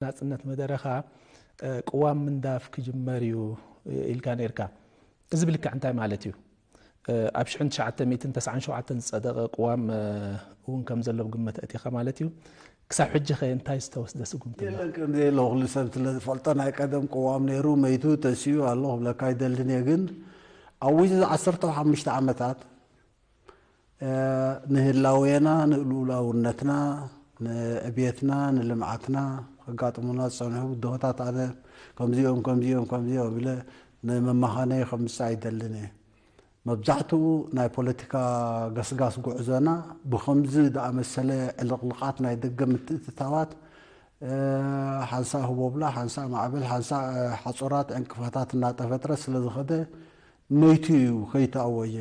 ናጽነት መደረኻ ቅዋም ምንዳፍ ክጅመር እዩ ኢልካ ነርካ። እዚ ብልክዕ እንታይ ማለት እዩ? ኣብ ሽሕን ትሽዓተ ሚእትን ተስዓን ሸውዓተን ዝጸደቐ ቅዋም እውን ከም ዘሎ ብግምት ኣእቲኻ ማለት እዩ። ክሳብ ሕጂ ኸ እንታይ ዝተወስደ ስጉምቲ ኣሎ? የለን ከም ዘየለ ኩሉ ሰብ ስለ ዝፈልጦ ናይ ቀደም ቅዋም ነይሩ መይቱ ተሲኡ ኣሎ ክብለካ ኣይደልን እየ። ግን ኣብ ውሽጢ ዓሰርተ ሓሙሽተ ዓመታት ንህላዌና፣ ንልኡላውነትና፣ ንዕብየትና፣ ንልምዓትና ከጋጥሙና ዝጸንሑ ብድሆታት ኣነ ከምዚኦም ከምዚኦም ከምዚኦም ኢለ ንመመኻነይ ከምጽእ ኣይደልን እየ። መብዛሕትኡ ናይ ፖለቲካ ገስጋስ ጉዕዞና ብኸምዚ ዝኣመሰለ ዕልቕልቓት ናይ ደገ ምትእትታዋት ሓንሳእ ህቦብላ ሓንሳእ ማዕበል ሓንሳእ ሓጹራት ዕንቅፋታት እናተፈጥረ ስለ ዝኸደ መይቱ እዩ ከይተኣወጀ።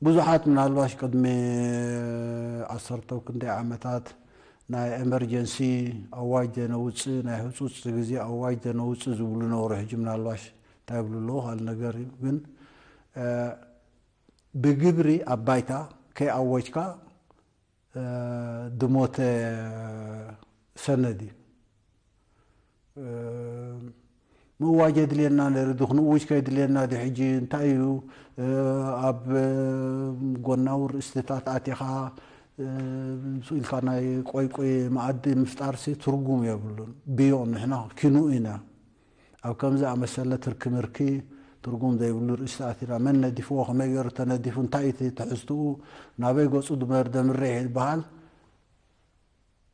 ብዙሓት ምናልባሽ ቅድሚ ዓሰርተ ክንደይ ዓመታት ናይ ኤመርጀንሲ ኣዋጅ ዘነውፅእ ናይ ህፁፅ ግዜ ኣዋጅ ዘነውፅእ ዝብሉ ነበሩ። ሕጂ ምናልባሽ እንታይ ይብሉ ኣለዉ ካልእ ነገር እዩ። ግን ብግብሪ ኣብ ባይታ ከይኣወጅካ ድሞተ ሰነድ እዩ። ምእዋጅ የድልየና ነይሩ ዲ ክንእውጅ ከየድልየና ዲ ሕጂ እንታይ እዩ? ኣብ ጎናዊ ርእስትታት ኣቲኻ ኢልካ ናይ ቆይቆይ መኣዲ ምፍጣርሲ ትርጉም የብሉን። ብዮ ንሕና ኪኑ ኢና ኣብ ከምዚ ኣመሰለ ትርኪ ምርኪ ትርጉም ዘይብሉ ርእስቲ ኣቲና መን ነዲፍዎ ከመይ ገይሩ ተነዲፉ እንታይ እቲ ትሕዝትኡ ናበይ ገፁ ድመር ደምርሕ ይበሃል።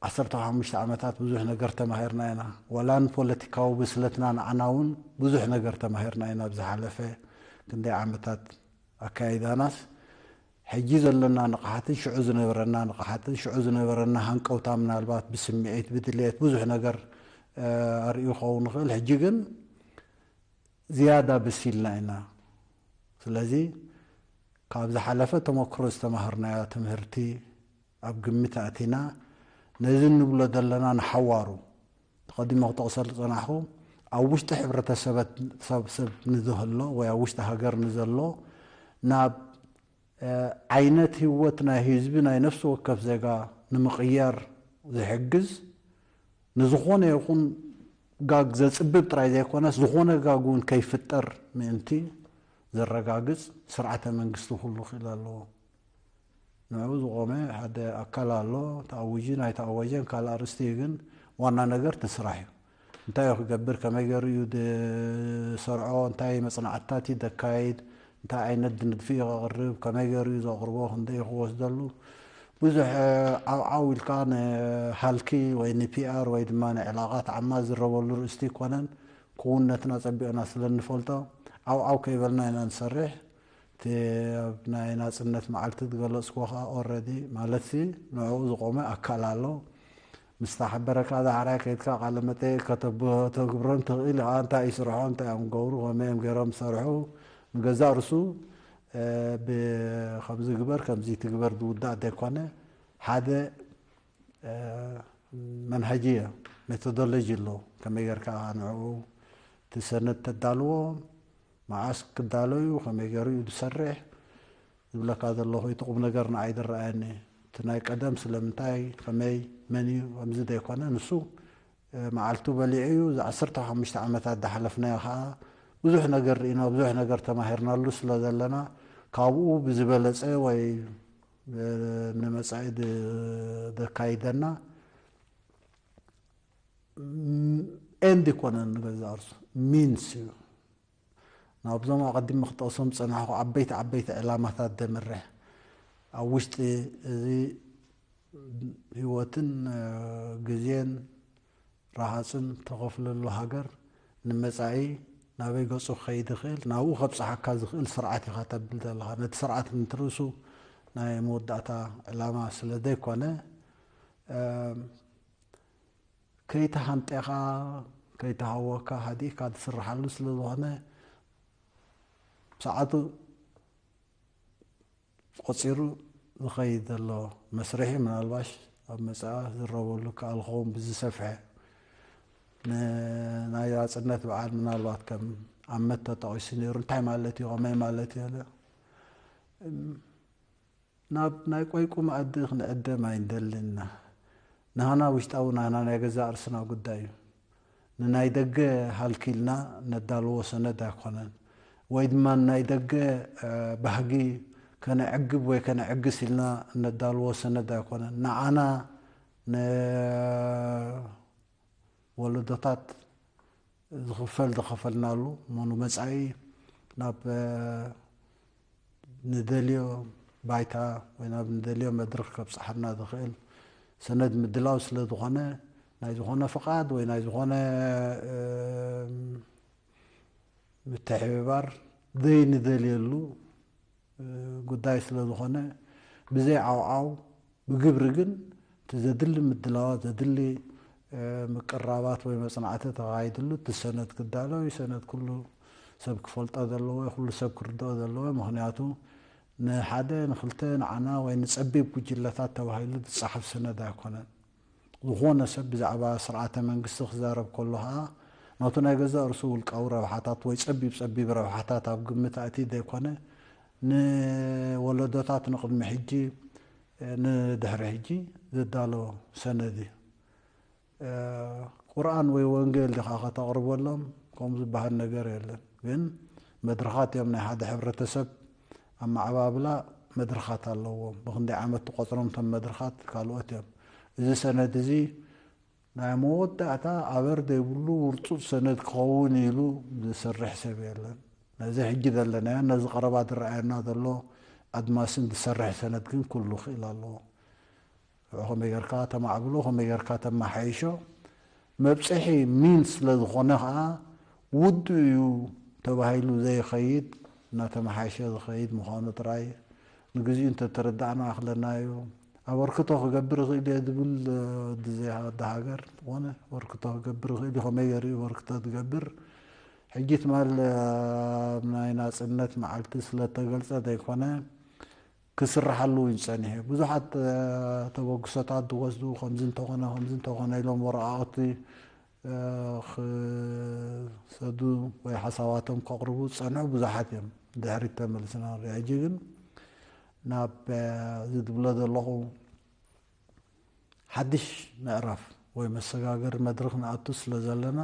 ዓሰርተ ሓሙሽተ ዓመታት ብዙሕ ነገር ተማሂርና ኢና። ዋላ ንፖለቲካዊ ብስለትና ንዓና እውን ብዙሕ ነገር ተማሂርና ኢና። ኣብ ዝሓለፈ ክንደይ ዓመታት ኣካይዳናስ ሕጂ ዘለና ንቕሓትን ሽዑ ዝነበረና ንቕሓትን ሽዑ ዝነበረና ሃንቀውታ ምናልባት ብስምዒት ብድልየት ብዙሕ ነገር ኣርእዩ ክኸውን ይኽእል። ሕጂ ግን ዝያዳ በሲልና ኢና። ስለዚ ካብ ዝሓለፈ ተመክሮ ዝተማሃርናዮ ትምህርቲ ኣብ ግምት ኣእቲና ነዚ እንብሎ ዘለና ንሓዋሩ ተቐዲሞ ክጠቕሰሉ ዝጸናሕኩ ኣብ ውሽጢ ሕብረተሰብ ሰብ ንዝህሎ ወይ ኣብ ውሽጢ ሃገር ንዘሎ ናብ ዓይነት ህይወት ናይ ህዝቢ ናይ ነፍሲ ወከፍ ዜጋ ንምቕያር ዝሕግዝ ንዝኾነ ይኹን ጋግ ዘጽብብ ጥራይ ዘይኮነስ ዝኾነ ጋግ እውን ከይፍጠር ምእንቲ ዘረጋግጽ ስርዓተ መንግስቲ ኩሉ ክእል ኣለዎ። ንዕኡ ዝቖመ ሓደ ኣካል ኣሎ። ተኣዊጂ ናይ ተኣወጀን ካልእ ኣርእስቲ እዩ። ግን ዋና ነገር እቲ ስራሕ እዩ። እንታይ እዩ ክገብር? ከመይ ገይሩ እዩ ዝሰርዖ? እንታይ መጽናዕትታት እዩ ዘካይድ? እንታይ ዓይነት ንድፊ እዩ ከቕርብ? ከመይ ገይሩ እዩ ዘቕርቦ? ክንደይ እዩ ክወስደሉ? ብዙሕ ዓው ዓው ኢልካ ንሃልኪ ወይ ንፒኣር ወይ ድማ ንዕላቓት ዓማ ዝረበሉ ርእስቲ ይኮነን። ክውነትና ጸቢቕና ስለ እንፈልጦ ዓው ዓው ከይበልና ኢና ንሰርሕ። እቲ ኣብ ናይ ናጽነት መዓልቲ ዝገለጽኩዎ ከኣ ኦረዲ ማለትሲ ንዕኡ ዝቖመ ኣካል ኣሎ። ምስ ተሓበረካ ዳሕራይ ከይድካ ቃለ መጠይቅ ከተተግብሮን ትኽእል ኢኻ። እንታይ እዩ ስርሖም እንታይ እዮም ገብሩ ከመይ እዮም ገይሮም ዝሰርሑ ንገዛእ ርሱ ብከምዚ ግበር ከምዚ ትግበር ዝውዳእ ዘይኮነ ሓደ መንሃጅያ ሜቶዶሎጂ ኣሎ። ከመይ ጌርካ ንዕኡ ትሰነድ ተዳልዎ፣ መዓስ ክዳሎ እዩ፣ ከመይ ገይሩ እዩ ዝሰርሕ ዝብለካ ዘለኹ እቲ ቁም ነገር ንዓይ ዝረኣየኒ። እቲ ናይ ቀደም ስለምንታይ፣ ከመይ፣ መን እዩ ከምዚ ዘይኮነ ንሱ መዓልቱ በሊዑ እዩ። እዚ ዓሰርተ ሓሙሽተ ዓመታት ዝሓለፍናዮ ከዓ ብዙሕ ነገር ርኢና ብዙሕ ነገር ተማሂርናሉ ስለ ዘለና ካብኡ ብዝበለፀ ወይ ንመጻኢ ዘካይደና ኤንድ ይኮነን ንገዛ ርሱ ሚንስ እዩ። ናብዞም ኣቐዲሚ ክጠቕሶም ዝጸናሕኩ ዓበይቲ ዓበይቲ ዕላማታት ደምርሕ ኣብ ውሽጢ እዚ ህይወትን ግዜን ረሃጽን ተኸፍለሉ ሃገር ንመጻኢ ናበይ ገጹ ክኸይድ ይኽእል ናብኡ ከብጽሓካ ዝኽእል ስርዓት ኢኻ ተብል ዘለኻ። ነቲ ስርዓት ንትርእሱ ናይ መወዳእታ ዕላማ ስለ ዘይኮነ ከይተሃንጤኻ ከይተሃወካ ሃዲእካ ትስርሓሉ ስለ ዝኾነ ሰዓቱ ቆጺሩ ዝኸይድ ዘሎ መስርሒ ምናልባሽ ኣብ መጻኢ ዝረበሉ ከኣ ዝኸውን ብዝሰፍሐ ናይ ናጽነት በዓል ምናልባት ከም ኣመት ተጠቒሱ ነይሩ እንታይ ማለት እዩ ከመይ ማለት እዩ ናብ ናይ ቆይቁ መኣዲ ክንዕደም ኣይንደልን ኢና። ንሃና ውሽጣዊ ናና ናይ ገዛ እርስና ጉዳይ እዩ። ንናይ ደገ ሃልኪልና ነዳልዎ ሰነድ ኣይኮነን፣ ወይ ድማ ንናይ ደገ ባህጊ ከነዕግብ ወይ ከነዕግስ ኢልና እነዳልዎ ሰነድ ኣይኮነን። ንዓና ንወለዶታት ዝኽፈል ዝኸፈልናሉ፣ እሞ ንመጻኢ ናብ ንደልዮ ባይታ ወይ ናብ ንደልዮ መድረኽ ከብጽሓና ዝኽእል ሰነድ ምድላው ስለ ዝኾነ፣ ናይ ዝኾነ ፍቓድ ወይ ናይ ዝኾነ ምትሕብባር ዘይንደልየሉ ጉዳይ ስለ ዝኾነ፣ ብዘይ ዓውዓው ብግብሪ ግን እቲ ዘድሊ ምድላዋት፣ ዘድሊ ምቅራባት ወይ መጽናዕቲ ተኻይድሉ፣ እቲ ሰነድ ክዳሎ እዩ። ሰነድ ኩሉ ሰብ ክፈልጦ ዘለዎ፣ ኩሉ ሰብ ክርድኦ ዘለዎ። ምኽንያቱ ንሓደ ንክልተ ንዓና ወይ ንጸቢብ ጉጅለታት ተባሂሉ ዝጸሓፍ ሰነድ ኣይኮነን። ዝኾነ ሰብ ብዛዕባ ስርዓተ መንግስቲ ክዛረብ ከሎ ኸኣ፣ ናቱ ናይ ገዛእ ርእሱ ውልቃዊ ረብሓታት ወይ ጸቢብ ጸቢብ ረብሓታት ኣብ ግምት ኣእትዩ ዘይኮነ፣ ንወለዶታት ንቕድሚ ሕጂ፣ ንድሕሪ ሕጂ ዝዳሎ ሰነድ እዩ። ቁርኣን ወይ ወንጌል ዲኻ ከተቕርበሎም? ከምኡ ዝበሃል ነገር የለን። ግን መድረኻት እዮም። ናይ ሓደ ሕብረተሰብ ኣመዓባብላ መድረኻት ኣለዎም። ብኽንደይ ዓመት ትቖጽሮም እቶም መድረኻት ካልኦት እዮም። እዚ ሰነድ እዚ ናይ መወዳእታ ኣበር ዘይብሉ ውርጹጽ ሰነድ ክኸውን ኢሉ ዝሰርሕ ሰብ የለን። ነዚ ሕጂ ዘለናዮ፣ ነዚ ቀረባ ዝረኣየና ዘሎ ኣድማስን ዝሰርሕ ሰነድ ግን ኩሉ ክእል ኣለዎ። ንዑ ከመይ ጌርካ ተማዕብሎ፣ ከመይ ጌርካ ተመሓይሾ፣ መብጽሒ ሚንስ ስለ ዝኾነ ኸኣ ውዱእ እዩ ተባሂሉ ዘይኸይድ፣ እናተመሓየሸ ዝኸይድ ምዃኑ ጥራይ ንግዚኡ እንተተረዳእና ክለና እዩ። ኣበርክቶ ክገብር ይኽእል እየ ዝብል ወዲ ዘይ ወዲ ሃገር ዝኾነ ኣበርክቶ ክገብር ይኽእል እዩ። ከመይ ገይሩ እዩ ኣበርክቶ ዝገብር? ሕጂ ትማል ኣብ ናይ ናጽነት መዓልቲ ስለተገልጸ ዘይኮነ፣ ክስርሓሉ እዩ ጸኒሑ። ብዙሓት ተበግሶታት ዝወስዱ፣ ከምዚ እንተኾነ ከምዚ እንተኾነ ኢሎም ወረቓቕቲ ክሰዱ ወይ ሓሳባቶም ከቕርቡ ዝጸንሑ ብዙሓት እዮም። ድሕሪት ተመልስና ንሪኦ። ሕጂ ግን ናብ እዚ ዝብሎ ዘለኹ ሓድሽ ምዕራፍ ወይ መሰጋገሪ መድረኽ ንኣቱ ስለ ዘለና፣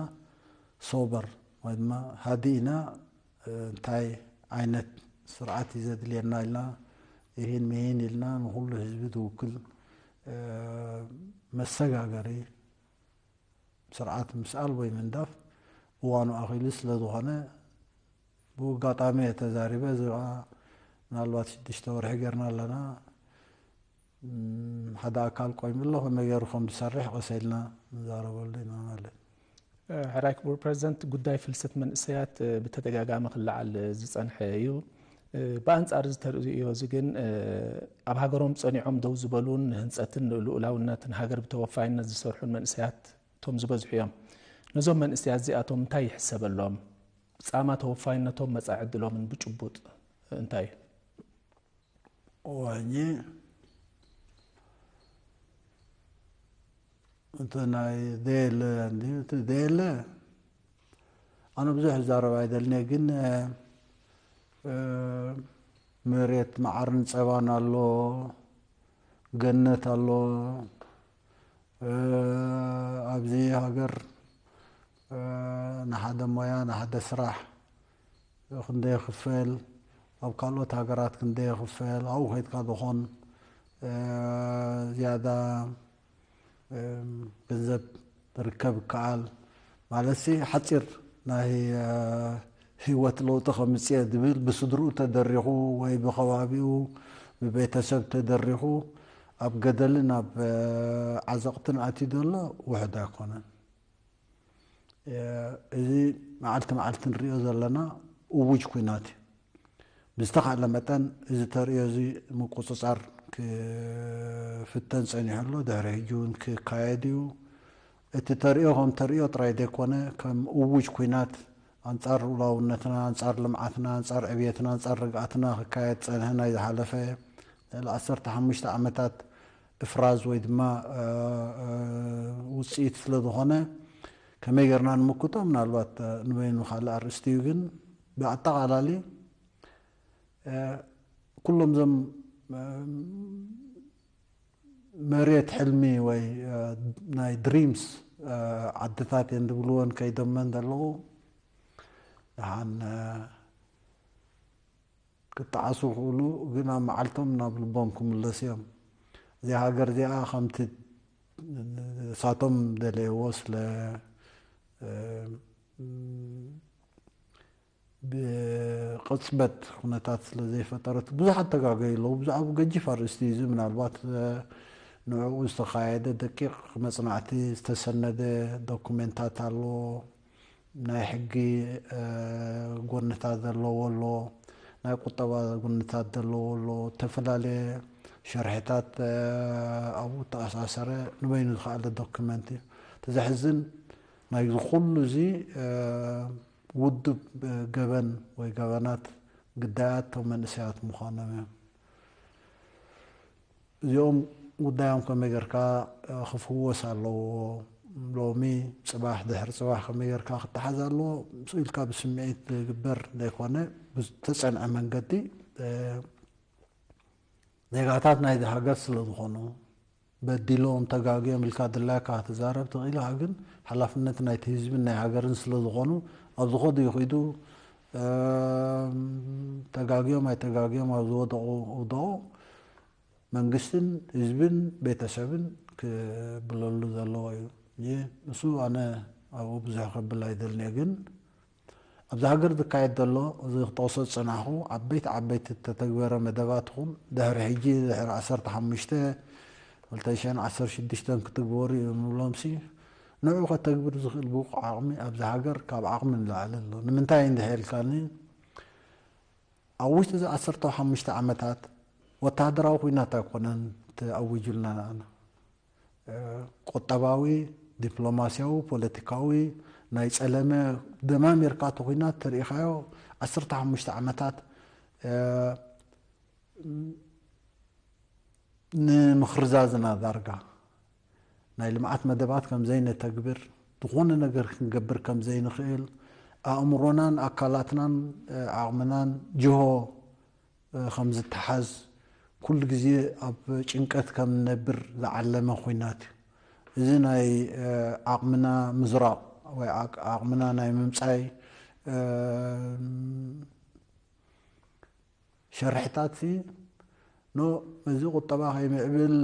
ሶበር ወይ ድማ ሃዲእና፣ እንታይ ዓይነት ስርዓት እዩ ዘድልየና ኢልና፣ ይህን ምሂን ኢልና ንኹሉ ህዝቢ ዝውክል መሰጋገሪ ስርዓት ምስኣል ወይ ምንዳፍ እዋኑ ኣኺሉ ስለ ዝኾነ፣ ብኡ ኣጋጣሚ እየ ተዛሪበ። እዚ ኸዓ ምናልባት ሽዱሽተ ወርሒ ጌርና ኣለና። ሓደ ኣካል ቆይሙ ኣሎ፣ ከመይ ገይሩ ከም ዝሰርሕ ቀስ ኢልና ንዛረበሉ ኢና ማለት። ሕራይ ክቡር ፕረዚደንት፣ ጉዳይ ፍልሰት መንእሰያት ብተደጋጋሚ ክለዓል ዝጸንሐ እዩ። ብኣንጻር እዚ ተርእዮ እዚ ግን፣ ኣብ ሃገሮም ጸኒዖም ደው ዝበሉን ንህንጸትን ንልኡላውነትን ሃገር ብተወፋይነት ዝሰርሑን መንእሰያት እቶም ዝበዝሑ እዮም። ነዞም መንእሰያት እዚኣቶም እንታይ ይሕሰበሎም? ጻማ ተወፋይነቶም፣ መጻኢ ዕድሎምን ብጭቡጥ እንታይ እዩ? እወ፣ ሕጂ እቲ ናይ ደየለ እንድዩ፣ እቲ ደየለ ኣነ ብዙሕ ዝዛረብ ኣይደልን እየ፣ ግን፣ እ፣ መሬት መዓርን ጸባን ኣሎ፣ ገነት ኣሎ። እ፣ ኣብዚ ሃገር፣ እ፣ ንሓደ ሞያ፣ ንሓደ ስራሕ ክንደይ ይኽፈል፣ ኣብ ካልኦት ሃገራት ክንደይ ይኽፈል፣ ኣብኡ ከይድካ ዝኾን፣ እ፣ ዝያዳ፣ እ፣ ገንዘብ ርከብ ይከኣል። ማለትሲ ሓጺር ናይ፣ እ፣ ህይወት ለውጢ ከምጽእ እየ ዝብል ብስድርኡ ተደሪኹ ወይ ብኸባቢኡ ብቤተሰብ ተደሪኹ ኣብ ገደልን ኣብ፣ እ፣ ዓዘቕትን ኣትዩ ዘሎ ውሑድ ኣይኮነን። እ፣ እዚ መዓልቲ መዓልቲ ንሪኦ ዘለና እዉጅ ኲናት እዩ። ብዝተኻእለ መጠን እዚ ተርእዮ እዚ ምቁጽጻር ክፍተን ጸኒሑ ኣሎ። ድሕሪ ሕጂ እውን ክካየድ እዩ። እቲ ተርእዮ ከም ተርእዮ ጥራይ ዘይኮነ፣ ከም እዉጅ ኲናት ኣንጻር ልኡላውነትና፣ ኣንጻር ልምዓትና፣ ኣንጻር ዕብየትና፣ ኣንጻር ርግኣትና ክካየድ ጸንሐ ናይ ዝሓለፈ ልዕሊ ዓሰርተ ሓሙሽተ ዓመታት እፍራዝ ወይ ድማ፣ እ፣ እ፣ ውጽኢት ስለ ዝኾነ፣ ከመይ ጌርና ንምክቶ ምናልባት፣ እ፣ ንበይኑ ካልእ ኣርእስቲ እዩ። ግን ብኣጠቓላሊ፣ እ፣ ኩሎም እዞም፣ እ፣ መሬት ሕልሚ ወይ ናይ ድሪምስ ዓድታት እየን ዝብልወን ከይዶመን ዘለዉ ደሓን ክጠዓሱ ክእሉ፣ ግን ኣብ መዓልቶም ናብ ልቦም ክምለሱ እዮም። እዚኣ ሃገር እዚኣ ከምቲ እሳቶም ደለይዎ ስለ ብቕፅበት ኩነታት ስለ ዘይፈጠረት ብዙሓት ተጋገዩ ኣለዉ። ብዛዕባ ገጂፍ ኣርእስቲ እዩ እዚ። ምናልባት ንዕኡ ዝተኻየደ ደቂቕ መፅናዕቲ ዝተሰነደ ዶኩሜንታት ኣሎ። ናይ ሕጊ ጎንታት ዘለዎ ኣሎ፣ ናይ ቁጠባ ጎንታት ዘለዎ ኣሎ፣ ዝተፈላለየ ሸርሕታት ኣብኡ ተኣሳሰረ ንበይኑ ዝኸኣለ ዶክመንት እዩ። እቲ ዘሕዝን ናይዚ ኩሉ እዚ ውዱብ ገበን ወይ ገበናት ግዳያት እቶም መንእሰያት ምዃኖም እዮም። እዚኦም ጉዳዮም ከመይ ጌርካ ክፍወስ ኣለዎ፣ ሎሚ፣ ፅባሕ፣ ድሕሪ ፅባሕ ከመይ ጌርካ ክተሓዝ ኣለዎ፣ ምስኡ ኢልካ ብስምዒት ዝግበር ዘይኮነ ብዝተፀንዐ መንገዲ ዜጋታት ናይዚ ሃገር ስለ ዝኾኑ በዲሎም ተጋግዮም ኢልካ ድላይካ ክትዛረብ ትኽእል ኢኻ፣ ግን ሓላፍነት ናይቲ ህዝብን ናይ ሃገርን ስለ ዝኾኑ ኣብ ዝኸዱ ይኺዱ ተጋግዮም ኣይተጋግዮም ኣብ ዝወደቑ ውደቑ መንግስትን ህዝብን ቤተሰብን ክብለሉ ዘለዎ እዩ። ንሱ ኣነ ኣብኡ ብዙሕ ከብል ኣይደልን እየ፣ ግን ኣብዚ ሃገር ዝካየድ ዘሎ እዚ ክጠቕሶ ዝጸናሕኩ ዓበይቲ ዓበይቲ እተተግበረ መደባት ይኹን ድሕሪ ሕጂ ድሕሪ ዓሰርተ ሓሙሽተ ክልተ ሽሕን ዓሰርተ ሽዱሽተን ክትግበሩ እዮም ንብሎምሲ ንዑ ከተግብር ዝኽእል ብቑዕ ዓቕሚ ኣብዚ ሃገር ካብ ዓቕሚ ንላዕሊ ኣሎ። ንምንታይ እንድሕር ኢልካኒ ኣብ ውሽጢ እዚ ዓሰርተ ሓሙሽተ ዓመታት ወተሃደራዊ ኲናት ኣይኮነን ተኣዊጁልና ንዓና። ቁጠባዊ፣ ዲፕሎማስያዊ፣ ፖለቲካዊ ናይ ጸለመ ደማሚርካ እቲ ኲናት ተሪኢኻዮ ዓሰርተ ሓሙሽተ ዓመታት ንምኽርዛዝና ዳርጋ ናይ ልምዓት መደባት ከም ዘይነተግብር፣ ዝኾነ ነገር ክንገብር ከም ዘይንኽእል፣ ኣእምሮናን ኣካላትናን ዓቕምናን ጅሆ ከም ዝተሓዝ፣ ኩሉ ግዜ ኣብ ጭንቀት ከም ንነብር ዝዓለመ ኹናት እዩ። እዚ ናይ ዓቕምና ምዝራቕ ወይ ዓቕምና ናይ ምምጻይ ሸርሕታት ሲ ኖ እዚ ቁጠባ ከይምዕብል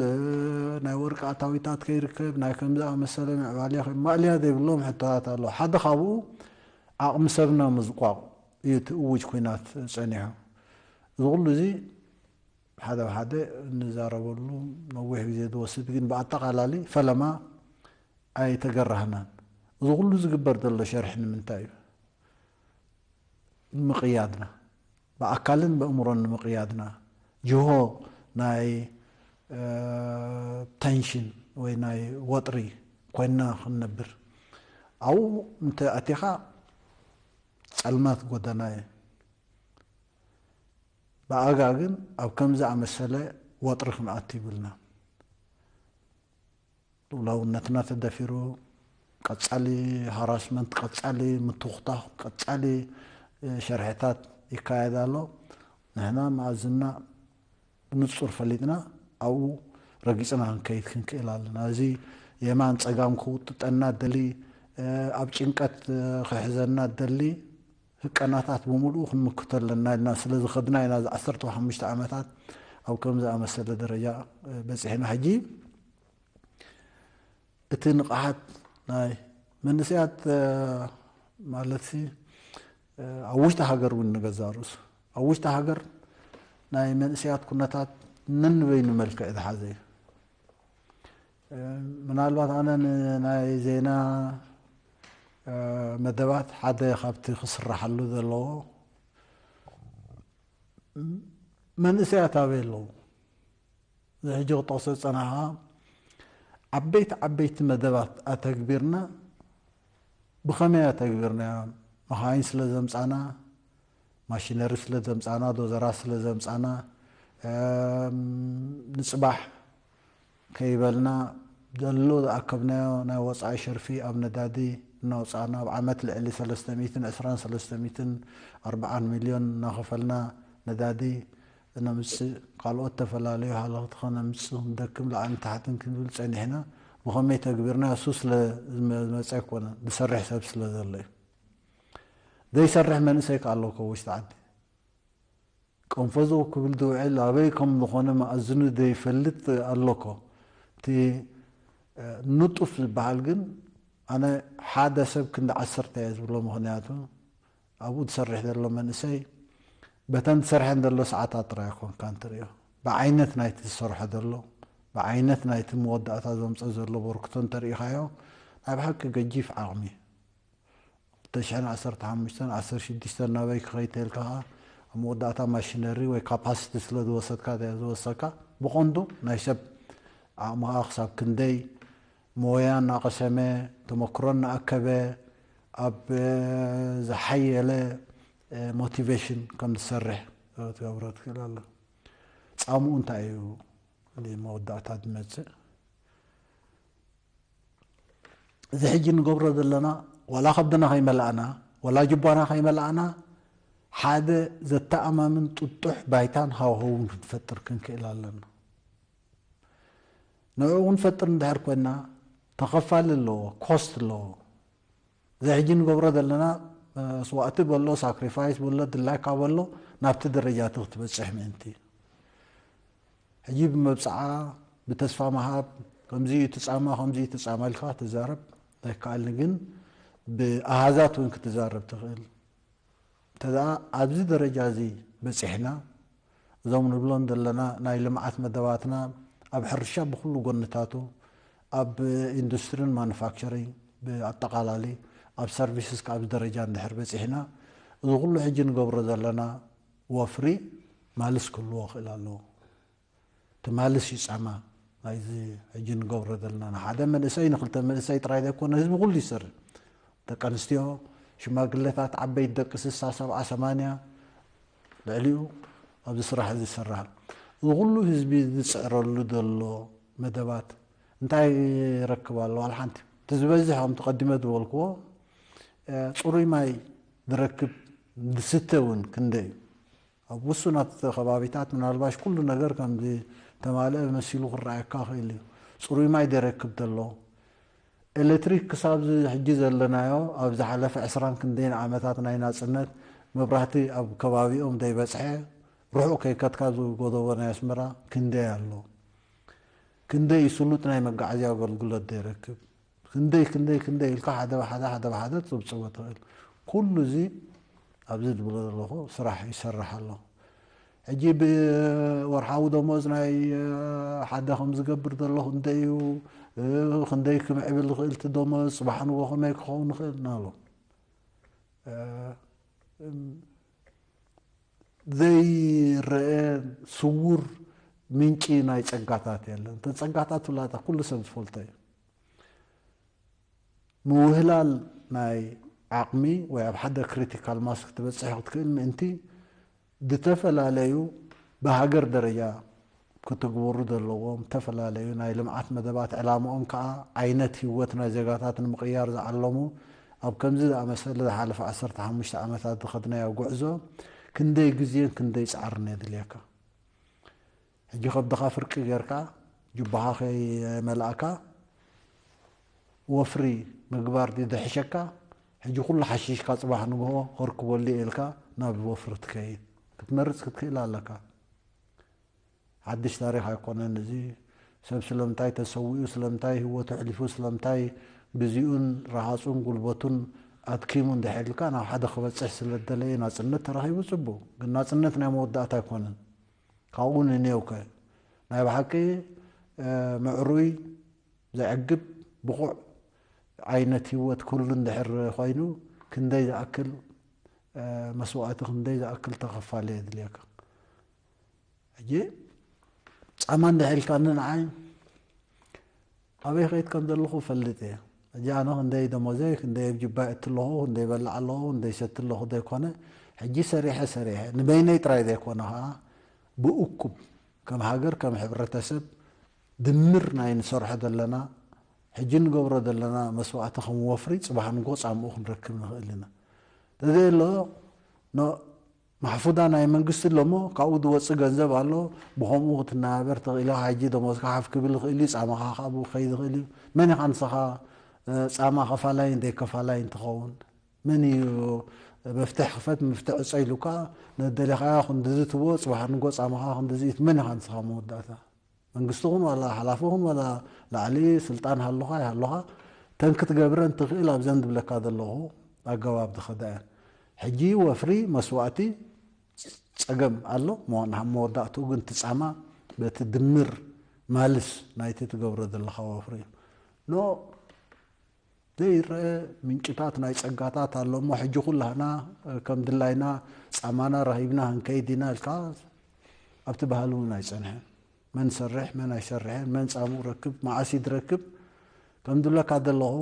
ናይ ወርቂ ኣታዊታት ከይርከብ ናይ ከም ዝኣመሰለ ምዕባልያ ማእልያ ዘይብሎም ሕቶታት ኣሎ። ሓደ ካብኡ ዓቕሚ ሰብና ምዝቋቕ እዩ እቲ እውጅ ኲናት ጸኒሑ። እዚ ኩሉ እዚ ሓደ ብሓደ እንዛረበሉ ነዊሕ ግዜ ዝወስድ ግን ብኣጠቓላሊ ፈለማ ኣይተገራህናን። እዚ ኩሉ ዝግበር ዘሎ ሸርሒ ንምንታይ እዩ? ንምቕያድና ብኣካልን ብእምሮን ንምቕያድና ጅሆ ናይ ተንሽን ወይ ናይ ወጥሪ ኮይንና ክንነብር ኣብኡ እንተ ኣቲኻ ጸልማት ጎደና እየ። ብኣጋ ግን ኣብ ከምዚ ኣመሰለ ወጥሪ ክንኣቱ ይብልና። ልኡላውነትና ተደፊሩ ቀጻሊ ሃራስመንት፣ ቀጻሊ ምትኹታኽ፣ ቀጻሊ ሸርሕታት ይካየድ ኣሎ። ንሕና መኣዝንና ብንጹር ፈሊጥና ኣብኡ ረጊጽና ክንከይድ ክንክእል ኣለና። እዚ የማን ጸጋም ክውጥጠና ደሊ፣ ኣብ ጭንቀት ክሕዘና ደሊ ህቀናታት ብምሉኡ ክንምክቶ ኣለና ኢልና ስለ ዝኸድና ኢና እዚ ዓሰርተ ሓሙሽተ ዓመታት ኣብ ከም ዝኣመሰለ ደረጃ በጺሕና። ሕጂ እቲ ንቕሓት ናይ መንእሰያት ማለት ሲ ኣብ ውሽጢ ሃገር እውን ንገዛ ርእሱ ኣብ ውሽጢ ሃገር ናይ መንእሰያት ኩነታት ነንበይኑ መልክዕ ዝሓዘ እዩ። ምናልባት ኣነ ንናይ ዜና መደባት ሓደ ካብቲ ክስራሓሉ ዘለዎ መንእሰያት ኣበይ ኣለዉ? እዚ ሕጂ ክጠቕሶ ዝጸናሕኻ ዓበይቲ ዓበይቲ መደባት ኣተግቢርና ብኸመይ ኣተግቢርናዮም? መኻይን ስለ ዘምጻና፣ ማሽነሪ ስለ ዘምጻና፣ ዶዘራት ስለ ዘምጻና፣ ንጽባሕ ከይበልና ዘሎ ዝኣከብናዮ ናይ ወጻኢ ሸርፊ ኣብ ነዳዲ እናውጻእና ኣብ ዓመት ልዕሊ ሰለስተ ሚእትን ዕስራን ሰለስተ ሚእትን ኣርብዓን ሚልዮን እናኸፈልና ነዳዲ እነምፅእ፣ ካልኦት ተፈላለዩ ሃለኽቲ ከነምፅእ፣ ክንደክም፣ ላዕልን ታሕትን ክንብል ፀኒሕና። ብኸመይ ተግቢርና እሱ ስለ ዝመ- ዝመፀ ኣይኮነን፣ ዝሰርሕ ሰብ ስለ ዘሎ እዩ። ዘይሰርሕ መንእሰይ ከ ኣሎ እኮ ውሽጢ ዓዲ። ቀንፈዞ ክብል ዝውዕል ኣበይ ከም ዝኾነ መኣዝኑ ዘይፈልጥ ኣሎ እኮ። እቲ እ፣ ንጡፍ ዝበሃል ግን ኣነ ሓደ ሰብ ክንዲ ዓሰርተ እየ ዝብሎ። ምኽንያቱ ኣብኡ ዝሰርሕ ዘሎ መንእሰይ በተን ዝሰርሐን ዘሎ ሰዓታት ጥራይ ኣይኮንካን ትርእዮ። ብዓይነት ናይቲ ዝሰርሖ ዘሎ፣ ብዓይነት ናይቲ መወዳእታ ዘምፅኦ ዘሎ በርክቶ እንተርኢኻዮ፣ ናይ ብሓቂ ገጂፍ ዓቕሚ እዩ። ክልተ ሽሕን ዓሰርተ ሓሙሽተን፣ ዓሰርተ ሽዱሽተን ናበይ ክኸይድ ተልካ ኸዓ፣ ኣብ መወዳእታ ማሽነሪ ወይ ካፓሲቲ ስለ ዝወሰድካ፣ ዝወሰድካ ብቐንዱ ናይ ሰብ ዓቕምኻ ክሳብ ክንደይ ሞያ እናቐሰመ፣ ተመክሮ እናኣከበ፣ ኣብ ዝሓየለ ሞቲቬሽን ከም ዝሰርሕ ክትገብሮ ትኽእል ኣለ። ጻምኡ እንታይ እዩ? መወዳእታ ዝመጽእ እዚ ሕጂ ንገብሮ ዘለና፣ ዋላ ከብድና ከይመላእና፣ ዋላ ጅባና ከይመላእና፣ ሓደ ዘተኣማምን ጥጡሕ ባይታን ሃዋህውን ክንፈጥር ክንክእል ኣለና። ንዕኡ ክንፈጥር እንድሕር ኮይና፣ ተኸፋሊ ኣለዎ፣ ኮስት ኣለዎ። እዚ ሕጂ ንገብሮ ዘለና መስዋእቲ በሎ፣ ሳክሪፋይስ በሎ፣ ድላይካ በሎ፣ ናብቲ ደረጃ እቲ ክትበፅሕ ምእንቲ። ሕጂ ብመብፅዓ፣ ብተስፋ ምሃብ፣ ከምዚ እዩ እቲ ጻማ፣ ከምዚ እዩ እቲ ጻማ ኢልካ ትዛረብ ኣይከኣልን፣ ግን ብኣሃዛት እውን ክትዛረብ ትኽእል። እንተ ደኣ ኣብዚ ደረጃ እዚ በጺሕና፣ እዞም ንብሎም ዘለና ናይ ልምዓት መደባትና ኣብ ሕርሻ ብኹሉ ጎንታቱ፣ ኣብ ኢንዱስትሪን ማኑፋክቸሪንግ ብኣጠቓላሊ፣ ኣብ ሰርቪስስ ኣብዚ ደረጃ እንድሕር በጺሕና፣ እዚ ኩሉ ሕጂ ንገብሮ ዘለና ወፍሪ ማልስ ክህልዎ ክእል ኣለዎ። ትማልስ እዩ ጻማ ናይዚ ሕጂ ንገብሮ ዘለና። ንሓደ መንእሰይ፣ ንክልተ መንእሰይ ጥራይ ዘይኮነ ህዝቢ ኩሉ ይሰርሕ። ደቂ ኣንስትዮ፣ ሽማግለታት፣ ዓበይቲ ደቂ ስሳ፣ ሰብዓ፣ ሰማንያ ልዕሊኡ ኣብዚ ስራሕ እዚ ይሰርሕ። እዚ ኩሉ ህዝቢ ዝጽዕረሉ ዘሎ መደባት እንታይ ይረክብ ኣሎ? ዋላ ሓንቲ። እቲ ዝበዝሕ ከምቲ ቀዲመ ዝበልክዎ፣ እ፣ ጽሩይ ማይ ዝረክብ ዝስተ እውን ክንደይ እዩ? ኣብ ውሱናት ከባቢታት ምናልባሽ ኩሉ ነገር ከም ዝተማልአ መሲሉ ክረኣየካ ይኽእል እዩ። ጽሩይ ማይ ዘይረክብ ዘሎ፣ ኤሌክትሪክ ክሳብ እዚ ሕጂ ዘለናዮ ኣብ ዝሓለፈ ዕስራን ክንደይን ዓመታት ናይ ናጽነት መብራህቲ ኣብ ከባቢኦም ዘይበጽሐ፣ ርሑቕ ከይከድካ ዝጎደቦ ናይ ኣስመራ ክንደይ ኣሎ? ክንደይ ስሉጥ ናይ መጋዓዝያ ኣገልግሎት ዘይረክብ? ክንደይ፣ ክንደይ፣ ክንደይ ኢልካ ሓደ ብሓደ፣ ሓደ ብሓደ ትጽብጽቦ ትኽእል። ኩሉ እዚ ኣብዚ ዝብሎ ዘለኹ ስራሕ ይሰርሕ ኣሎ። ሕጂ ብወርሓዊ ደሞዝ ናይ፣ እ፣ ሓደ ከም ዝገብር ዘለኹ እንተ እዩ፣ እ፣ ክንደይ ክምዕብል ይኽእል እቲ ደሞዝ፣ ጽባሕ ንግሆ ከመይ ክኸውን ይኽእል እናበሉ፣ እ፣ እም፣ ዘይረአ ስዉር ምንጪ ናይ ጸጋታት የለን። እተን ጸጋታት ፍላጣ ኩሉ ሰብ ዝፈልጦ እዩ። ምውህላል ናይ ዓቕሚ ወይ ኣብ ሓደ ክሪቲካል ማስ ክትበጽሕ ክትክእል ምእንቲ፣ ዝተፈላለዩ ብሃገር ደረጃ ክትግበሩ ዘለዎም ዝተፈላለዩ ናይ ልምዓት መደባት፣ ዕላምኦም ከኣ ዓይነት ህይወት ናይ ዜጋታት ንምቕያር ዝዓለሙ፣ ኣብ ከምዚ ዝኣመሰለ ዝሓለፈ ዓሰርተ ሓሙሽተ ዓመታት ዝኸድናዮ ጉዕዞ፣ ክንደይ ግዜን ክንደይ ጻዕርን የድልየካ? ሕጂ ከብድኻ ፍርቂ ጌርካ፣ ጁባኻ ከይመላእካ፣ ወፍሪ ምግባር ድዩ ዝሕሸካ? ሕጂ ኩሉ ሓሺሽካ ጽባሕ ንግሆ ከርክበሉ እየ ኢልካ ናብ ወፍሪ ትከይድ ክትመርጽ ክትክእል ኣለካ። ሓድሽ ታሪኽ ኣይኮነን እዚ። ሰብ ስለምንታይ ተሰዊኡ፣ ስለምንታይ ህይወቱ ኣሕሊፉ፣ ስለምንታይ ግዜኡን ረሃጹን ጉልበቱን ኣድኪሙ እንድሕር ኢልካ ናብ ሓደ ክበጽሕ ስለ ዝደለየ ናጽነት ተረኺቡ ጽቡቕ። ግን ናጽነት ናይ መወዳእታ ኣይኮነን። ካብኡ ንኔውከ ናይ ብሓቂ፣ እ፣ ምዕሩይ፣ ዘዕግብ፣ ብቑዕ ዓይነት ህይወት ክህሉ እንድሕር ኮይኑ፣ ክንደይ ዝኣክል፣ እ፣ መስዋእቲ፣ ክንደይ ዝኣክል ተኸፋሊ የድልየካ። ሕጂ ጻማ እንድሕር ኢልካኒ ንዓይ ኣበይ ከይድ ከም ዘለኹ እፈልጥ እየ። ሕጂ ኣነ ክንደይ ደሞዘይ፣ ክንደይ ኣብ ጅባ የእቲ ኣለኹ፣ ክንደይ በልዕ ኣለኹ፣ ክንደይ ሰቲ ኣለኹ ዘይኮነ፣ ሕጂ ሰሪሐ፣ ሰሪሐ፣ ንበይነይ ጥራይ ዘይኮነ ኸዓ፣ ብእኩብ፣ ከም ሃገር፣ ከም ሕብረተሰብ፣ ድምር ናይ ንሰርሖ ዘለና፣ ሕጂ ንገብሮ ዘለና መስዋእቲ ከም ወፍሪ፣ ጽባሕ ንግሆ ጻምኡ ክንረክብ ንኽእል ኢና። እንተዘየሎ፣ ኖ-፣ ማሕፉዳ ናይ መንግስቲ ኣሎ እሞ ካብኡ ዝወፅእ ገንዘብ ኣሎ። ብኸምኡ ክትነባበር ትኽእል ኢኻ። ሕጂ ደሞዝካ ሓፍ ክብል ይኽእል እዩ፣ ፃማኻ ካብኡ ክኸይድ ይኽእል እዩ። መን ኢኻ ንስኻ ፃማ ከፋላይን ዘይከፋላይን ትኸውን? መን እዩ መፍትሕ ክፈት መፍትሕ ዕፀ ኢሉካ? ነደለኻዮ ክንድዚ ትቦ፣ ፅባሕ ንጎ ፃማኻ ክንድዚ እዩ። መን ኢኻ ንስኻ መወዳእታ? መንግስቲ ኹን ዋላ ሓላፊ ኹን ዋላ ላዕሊ ስልጣን ሃሎኻ ይሃሎኻ፣ ተን ክትገብረን ትኽእል ኣብዘን ዝብለካ ዘለኹ ኣገባብ ዝኸዳ እየን። ሕጂ ወፍሪ መስዋእቲ ጸገም ኣሎ። መወዳእትኡ ግን ትጻማ በቲ ድምር ማልስ ናይቲ ትገብሮ ዘለኻ ወፍሪ እዩ። ኖ ዘይረአ ምንጭታት ናይ ጸጋታት ኣሎ እሞ ሕጂ ኩላህና ከም ድላይና ጻማና ረኺብና ክንከይድ ኢና ኢልካ ኣብቲ ባህሊ እውን ኣይጸንሐን። መን ሰርሕ መን ኣይሰርሕን፣ መን ጻምኡ ረክብ መዓስ ይድረክብ ከም ዝብለካ ዘለኹ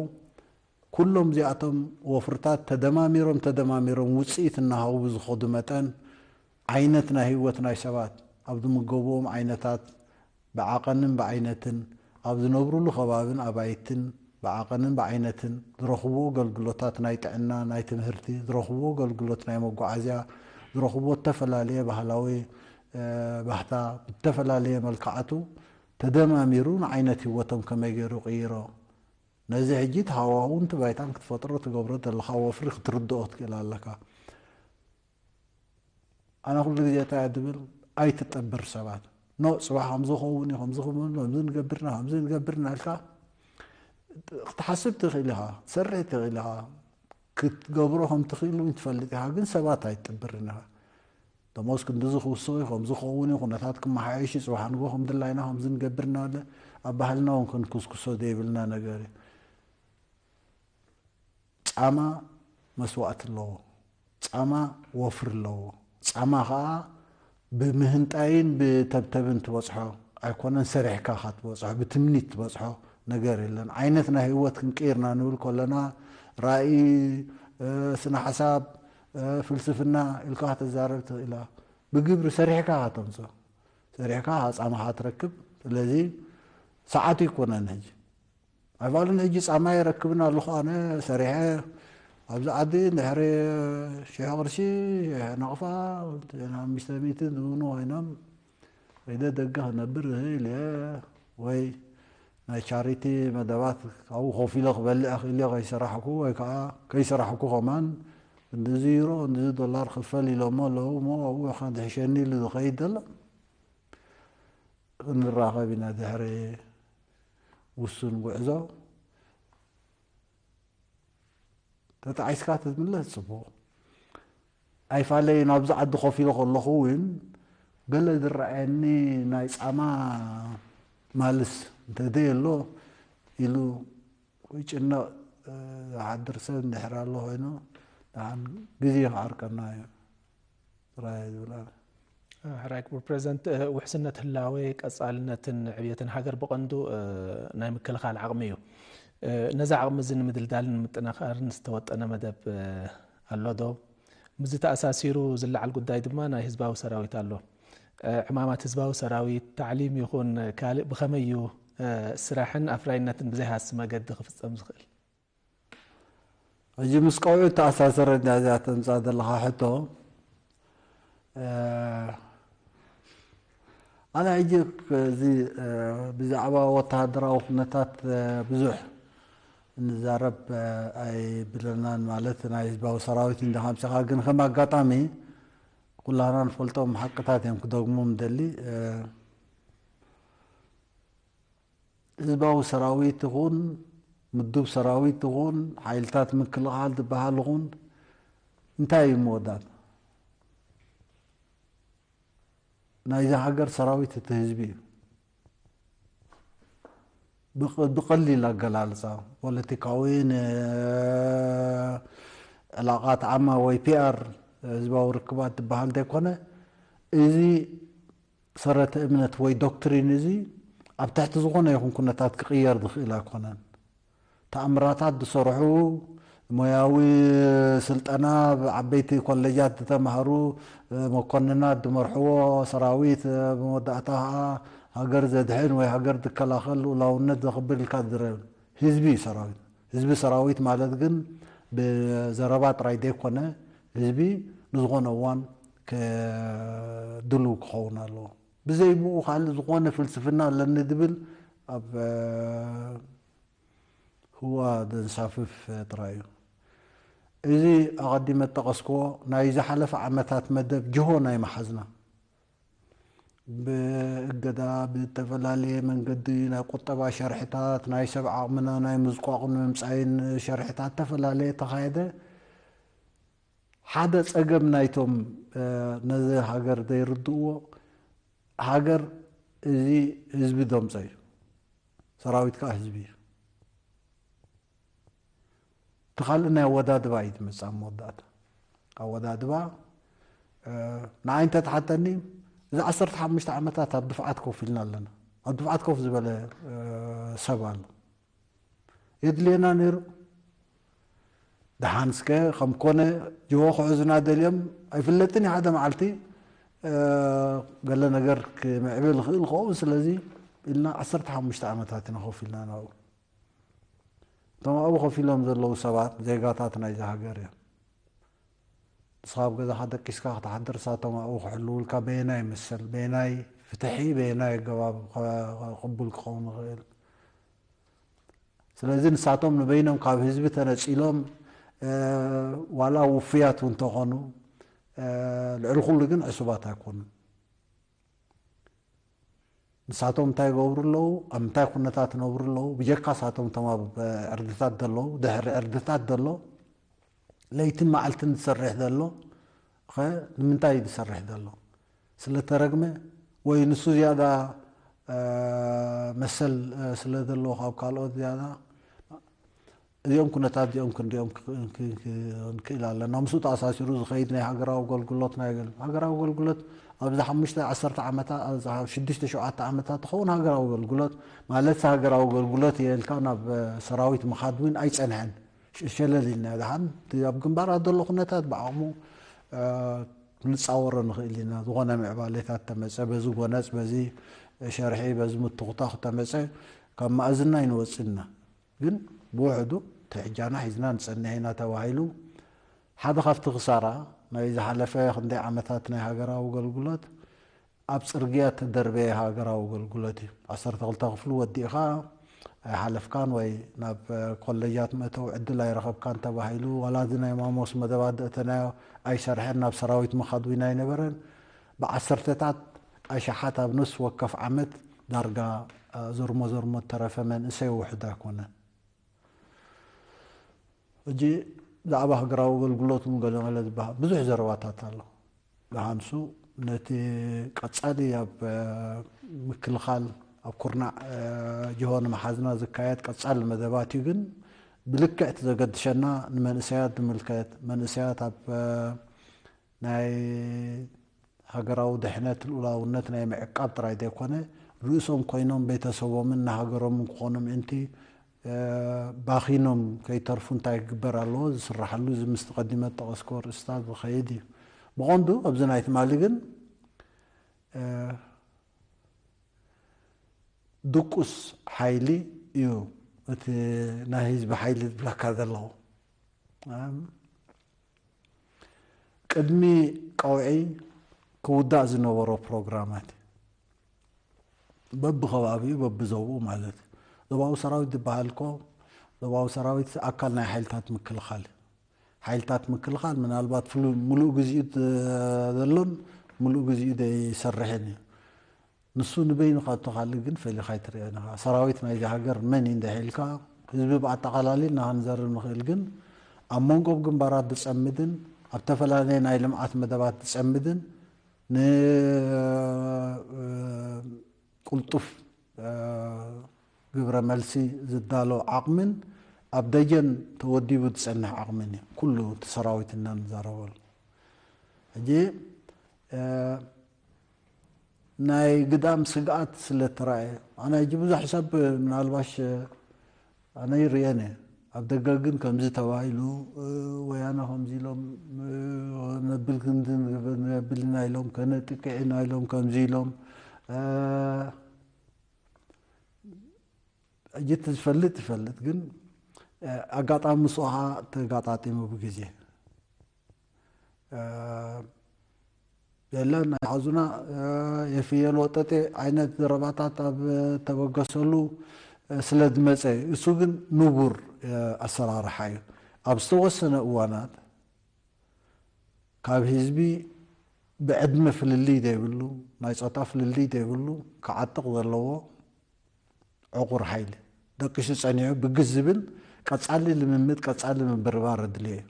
ኩሎም እዚኣቶም ወፍርታት ተደማሚሮም ተደማሚሮም ውፅኢት እናሃቡ ብዝኸዱ መጠን ዓይነት ናይ ህይወት ናይ ሰባት ኣብ ዝምገብዎም ዓይነታት ብዓቐንን ብዓይነትን ኣብ ዝነብሩሉ ከባብን ኣባይትን ብዓቐንን ብዓይነትን ዝረኽብዎ ኣገልግሎታት ናይ ጥዕና፣ ናይ ትምህርቲ፣ ዝረኽብዎ ኣገልግሎት ናይ መጓዓዝያ፣ ዝረኽብዎ እተፈላለየ ባህላዊ ባህታ ብተፈላለየ መልክዓቱ ተደማሚሩ ንዓይነት ህይወቶም ከመይ ገይሩ ይቕይሮ? ነዚ ሕጂ እቲ ሃዋሁን እቲ ባይታን ክትፈጥሮ ትገብሮ ዘለኻ ወፍሪ ክትርድኦ ትክእል ኣለካ። ኣነ ኩሉ ግዜ እንታይ እየ ዝብል ኣይትጠብር ሰባት ኖ ፅባሕ ከምዚ ኸውን እዩ ከምዚ ክብል ከምዚ ንገብርና ከምዚ ንገብርና ኢልካ ክትሓስብ ትኽእል ኢኻ ትሰርሕ ትኽእል ኢኻ ክትገብሮ ከም ትኽእል እውን ትፈልጥ ኢኻ ግን ሰባት ኣይትጥብርን ኢኻ ደሞዝ ክንድዚ ክውስኽ እዩ ከምዚ ክኸውን እዩ ኩነታት ክመሓየሽ እዩ ፅባሕ ንጎ ከም ድላይና ከምዚ ንገብርና ኣለ ኣብ ባህልና እውን ክንኩስኩሶ ዘይብልና ነገር እዩ ጻማ መስዋእቲ ኣለዎ፣ ጻማ ወፍሪ ኣለዎ። ጻማ ኸኣ ብምህንጣይን ብተብተብን ትበጽሖ ኣይኮነን፣ ሰሪሕካ ኢኻ ትበጽሖ፣ ብትምኒት ትበጽሖ ነገር የለን። ዓይነት ናይ ህይወት ክንቅይር ኢና ንብል ከለና ራእይ፣ ስነ ሓሳብ፣ ፍልስፍና ኢልካ ክትዛረብ ትኽእል ኢኻ። ብግብሪ ሰሪሕካ ኢኻ ተምጽኦ። ሰሪሕካ ኢኻ ጻማኻ ትረክብ። ስለዚ ሰዓቱ ኣይኮነን ሕጂ። ኣይፋልን ሕጂ ጻማ የረክብን ኣለኹ ኣነ ሰሪሐ ኣብዚ ዓዲ እንድሕሪ ሽሕ ቅርሺ ሽሕ ናቕፋ ሓሙሽተ ሚእትን ዝብኑ ኮይኖም ከይደ ደገ ክነብር እኽእል እየ ወይ ናይ ቻሪቲ መደባት ካብኡ ኮፍ ኢለ ክበልዕ እኽእል እየ ከይሰራሕኩ ወይ ከዓ ከይሰራሕኩ ከማን ክንድዚ ዩሮ ክንድዚ ዶላር ክፈል ኢሎሞ ኣለዉ እሞ ኣብኡ ኢኻ ዝሕሸኒ ኢሉ ዝኸይድ ዘሎ ክንራኸብ ኢና ድሕሪ ውሱን ጉዕዞ ተጣዒስካ ትምለስ ጽቡቕ ኣይፋለይ ናብዚ ዓዲ ኮፍ ኢለ ከለኹ እውን ገለ ዝረኣየኒ ናይ ፃማ ማልስ እንተዘየሎ ኢሉ ይጭነቕ ዝሓድር ሰብ እንድሕር ኣሎ ኮይኑ ደሓን ግዜ ክዓርቀና እዩ ጥራይ ዝብል ኣነ። ሕራይ ክቡር ፕሬዚደንት፣ ውሕስነት ህላዌ፣ ቀጻልነትን ዕብየትን ሃገር ብቐንዱ ናይ ምክልኻል ዓቕሚ እዩ። ነዚ ዓቕሚ እዚ ንምድልዳልን ንምጥንኻርን ዝተወጠነ መደብ ኣሎ ዶ? ምስዚ ተኣሳሲሩ ዝለዓል ጉዳይ ድማ ናይ ህዝባዊ ሰራዊት ኣሎ። ዕማማት ህዝባዊ ሰራዊት፣ ታዕሊም ይኹን ካልእ ብኸመይ እዩ ስራሕን ኣፍራይነትን ብዘይሃሲ መገዲ ክፍጸም ዝኽእል? ሕጂ ምስ ቀውዒ ተኣሳሰረ እዚኣ ተምፃ ዘለኻ ሕቶ ኣነ ሕጂ እዚ ብዛዕባ ወተሃደራዊ ኩነታት ብዙሕ እንዛረብ ኣይብለናን ማለት ናይ ህዝባዊ ሰራዊት እንደ ከምፅኻ ግን ከም ኣጋጣሚ ኩላና ንፈልጦም ሓቅታት እዮም ክደግሞም ደሊ ህዝባዊ ሰራዊት ይኹን ምዱብ ሰራዊት ይኹን ሓይልታት ምክልኻል ዝበሃል ይኹን እንታይ እዩ መወዳት ናይዚ ሃገር ሰራዊት እቲ ህዝቢ እዩ ብቐሊል ኣገላልፃ ፖለቲካዊ ዕላቃት ዓማ ወይ ፒኣር ህዝባዊ ርክባት ዝበሃል ዘይኮነ እዚ ሰረተ እምነት ወይ ዶክትሪን እዚ ኣብ ትሕቲ ዝኾነ ይኹን ኩነታት ክቕየር ዝኽእል ኣይኮነን። ተኣምራታት ዝሰርሑ፣ ሞያዊ ስልጠና ኣብ ዓበይቲ ኮሌጃት ዝተማህሩ መኮንናት ዝመርሕዎ ሰራዊት፣ ብመወዳእታ ከዓ ሃገር ዘድሕን ወይ ሃገር ዝከላኸል ልኡላውነት ዘኽብር ኢልካ ዝረብ ህዝቢ እዩ ሰራዊት። ህዝቢ ሰራዊት ማለት ግን ብዘረባ ጥራይ ዘይኮነ ህዝቢ ንዝኾነ እዋን ድሉው ክኸውን ኣለዎ። ብዘይ ብኡ ካልእ ዝኾነ ፍልስፍና ኣለኒ ዝብል ኣብ ህዋ ዘንሳፍፍ ጥራይ እዩ። እዚ ኣቐዲመ ዝጠቐስክዎ ናይ ዝሓለፈ ዓመታት መደብ ጅሆ ናይ መሓዝና ብእገዳ ብተፈላለየ መንገዲ ናይ ቁጠባ ሸርሕታት ናይ ሰብ ዓቕምና ናይ ምዝቋቕ ንምምፃይን ሸርሕታት ተፈላለየ ተኻየደ። ሓደ ጸገም ናይቶም ነዚ ሃገር ዘይርድእዎ፣ ሃገር እዚ ህዝቢ ደምጾ እዩ፣ ሰራዊት ከዓ ህዝቢ እዩ። እቲ ካልእ ናይ ኣወዳድባ እዩ ዝመጽእ ኣብ መወዳእታ። ኣወዳድባ ንዓይ እንተትሓተኒ፣ እዚ ዓሰርተ ሓሙሽተ ዓመታት ኣብ ድፍዓት ኮፍ ኢልና ኣለና። ኣብ ድፍዓት ኮፍ ዝበለ ሰብ ኣሎ። የድልየና ነይሩ። ደሓን እስከ ከም ኮነ ጅሆ ክሕዙና ደልዮም ኣይፍለጥን እዩ። ሓደ መዓልቲ ገለ ነገር ክምዕብል ይኽእል ክኸውን። ስለዚ ኢልና ዓሰርተ ሓሙሽተ ዓመታት ኢና ኮፍ ኢልና ናብኡ። እቶም ኣብኡ ኮፍ ኢሎም ዘለዉ ሰባት ዜጋታት ናይዚ ሃገር እዮም። ንስኻ ኣብ ገዛኻ ደቂስካ ክትሓድር፣ ንሳቶም ኣብኡ ክሕልውልካ በየናይ መሰል፣ በየናይ ፍትሒ፣ በየናይ ኣገባብ ቅቡል ክኸውን ይኽእል? ስለዚ ንሳቶም ንበይኖም ካብ ህዝቢ ተነጺሎም ዋላ ውፉያት እውን እንተኾኑ ልዕሊ ኩሉ ግን ዕሱባት ኣይኮኑን። ንሳቶም እንታይ ይገብሩ ኣለዉ? ኣብ ምንታይ ኩነታት ይነብሩ ኣለዉ? ብጀካ ሳቶም እቶም ኣብ ዕርድታት ዘለዉ፣ ድሕሪ ዕርድታት ዘሎ ለይትን መዓልትን ዝሰርሕ ዘሎ ኸ ንምንታይ እዩ ዝሰርሕ ዘሎ? ስለተረግመ ወይ ንሱ ዝያዳ መሰል ስለ ዘለዎ ካብ ካልኦት ዝያዳ እዚኦም ኩነታት እዚኦም ክንሪኦም ክንክእል ኣለና። ምስኡ ተኣሳሲሩ ዝኸይድ ናይ ሃገራዊ ኣገልግሎት ናይ ኣገል- ሃገራዊ ኣገልግሎት ኣብዚ ሓሙሽተ ዓሰርተ ዓመታት ኣብዚ ሽዱሽተ ሸውዓተ ዓመታት ትኸውን ሃገራዊ ኣገልግሎት ማለት ሃገራዊ ኣገልግሎት እየ ኢልካ ናብ ሰራዊት ምኻድ እውን ኣይጸንሐን። ሸለል ኢልና ደሓን እቲ ኣብ ግንባራት ዘሎ ኩነታት ብዓቕሙ ክንጻወሮ ንኽእል ኢና። ዝኾነ ምዕባሌታት ተመጸ በዚ ጎነጽ በዚ ሸርሒ በዚ ምትኹታኽ ተመጸ ካብ ማእዝና ኣይንወጽእና። ግን ብውሕዱ እቲ ሕጃና ሒዝና ንጸንሕ ኢና ተባሂሉ ሓደ ካብቲ ክሳራ ናይ ዝሓለፈ ክንደይ ዓመታት ናይ ሃገራዊ ኣገልግሎት ኣብ ጽርግያ ተደርበየ ሃገራዊ ኣገልግሎት እዩ። ዓሰርተ ክልተ ክፍሉ ወዲእኻ ኣይሓለፍካን ወይ ናብ ኮለጃት መእተዊ ዕድል ኣይረኸብካን ተባሂሉ ዋላ እዚ ናይ ማሞስ መደባት ዘእተናዮ ኣይሰርሐን ናብ ሰራዊት ምኻድ እውን ኣይነበረን። ብዓሰርተታት ኣሽሓት ኣብ ነፍሲ ወከፍ ዓመት ዳርጋ ዘርሞ ዘርሞ ተረፈ መንእሰይ ውሑድ ኣይኮነን። ሕጂ ብዛዕባ ሃገራዊ ኣገልግሎት እውን ገለ ገለ ዝበሃል ብዙሕ ዘረባታት ኣሎ። ብሓንሱ ነቲ ቀጻሊ ኣብ ምክልኻል ኣብ ኩርናዕ ጅሆ ንምሓዝና ዝካየድ ቀጻሊ መደባት እዩ። ግን ብልክዕ እቲ ዘገድሸና ንመንእሰያት ዝምልከት መንእሰያት ኣብ ናይ ሃገራዊ ድሕነት ልኡላውነት ናይ ምዕቃብ ጥራይ ዘይኮነ ርእሶም ኮይኖም ቤተሰቦምን ንሃገሮምን ክኾኑ ምእንቲ ባኺኖም ከይተርፉ እንታይ ክግበር ኣለዎ ዝስራሓሉ እዚ ምስቲ ቀዲመ ዝጠቐስክዎ ርእስታት ዝኸይድ እዩ። ብቐንዱ ኣብዚ ናይ ትማሊ ግን ድቁስ ሓይሊ እዩ እቲ ናይ ህዝቢ ሓይሊ ዝብለካ ዘለኹ። ቅድሚ ቀውዒ ክውዳእ ዝነበሮ ፕሮግራማት በብኸባቢኡ በብዞብኡ ማለት እዩ። ዞባዊ ሰራዊት ዝበሃል እኮ ዞባዊ ሰራዊት ኣካል ናይ ሓይልታት ምክልኻል እዩ። ሓይልታት ምክልኻል ምናልባት ፍሉ- ምሉእ ግዚኡ ዘሎን ምሉእ ግዚኡ ዘይሰርሕን እዩ። ንሱ ንበይኑ ካብ ተኻሊ ግን ፈሊኻ ኣይትርእዮን ኢኻ። ሰራዊት ናይዚ ሃገር መን እዩ እንድሕር ኢልካ ህዝቢ ብኣጠቓላሊ ኢና ክንዘርብ ንኽእል፣ ግን ኣብ መንጎ ኣብ ግንባራት ዝጸምድን ኣብ ተፈላለየ ናይ ልምዓት መደባት ዝጸምድን ንቅልጡፍ ግብረ መልሲ ዝዳሎ ዓቕምን ኣብ ደጀን ተወዲቡ ዝጸንሕ ዓቕምን እዩ ኩሉ እቲ ሰራዊት እና ንዛረበሉ። ሕጂ ናይ ግዳም ስግኣት ስለ ተራእየ ኣነ ሕጂ ብዙሕ ሰብ ምናልባሽ ኣነ ይርእየን እየ። ኣብ ደገ ግን ከምዚ ተባሂሉ ወያነ ከምዚ ኢሎም ነብል ክንዲ ነብል ኢና ኢሎም ከነጥቅዕ ኢና ኢሎም ከምዚ ኢሎም ሕጂ እቲ ዝፈልጥ ይፈልጥ ግን ኣጋጣሚ ምስኡ ከዓ ተጋጣጢሙ ብግዜ የለን፣ ኣይሓዙና፣ የፍየል ወጠጤ ዓይነት ዘረባታት ኣብ ተበገሰሉ ስለ ዝመፀ እዩ። እሱ ግን ንቡር ኣሰራርሓ እዩ። ኣብ ዝተወሰነ እዋናት ካብ ህዝቢ ብዕድመ ፍልልይ ዘይብሉ፣ ናይ ፆታ ፍልልይ ዘይብሉ ክዓጥቕ ዘለዎ ዕቑር ሓይሊ ደቂሱ ጸኒሑ ብግስ ዝብል ቀጻሊ ልምምድ፣ ቀጻሊ ምብርባር ኣድልዮ እዩ።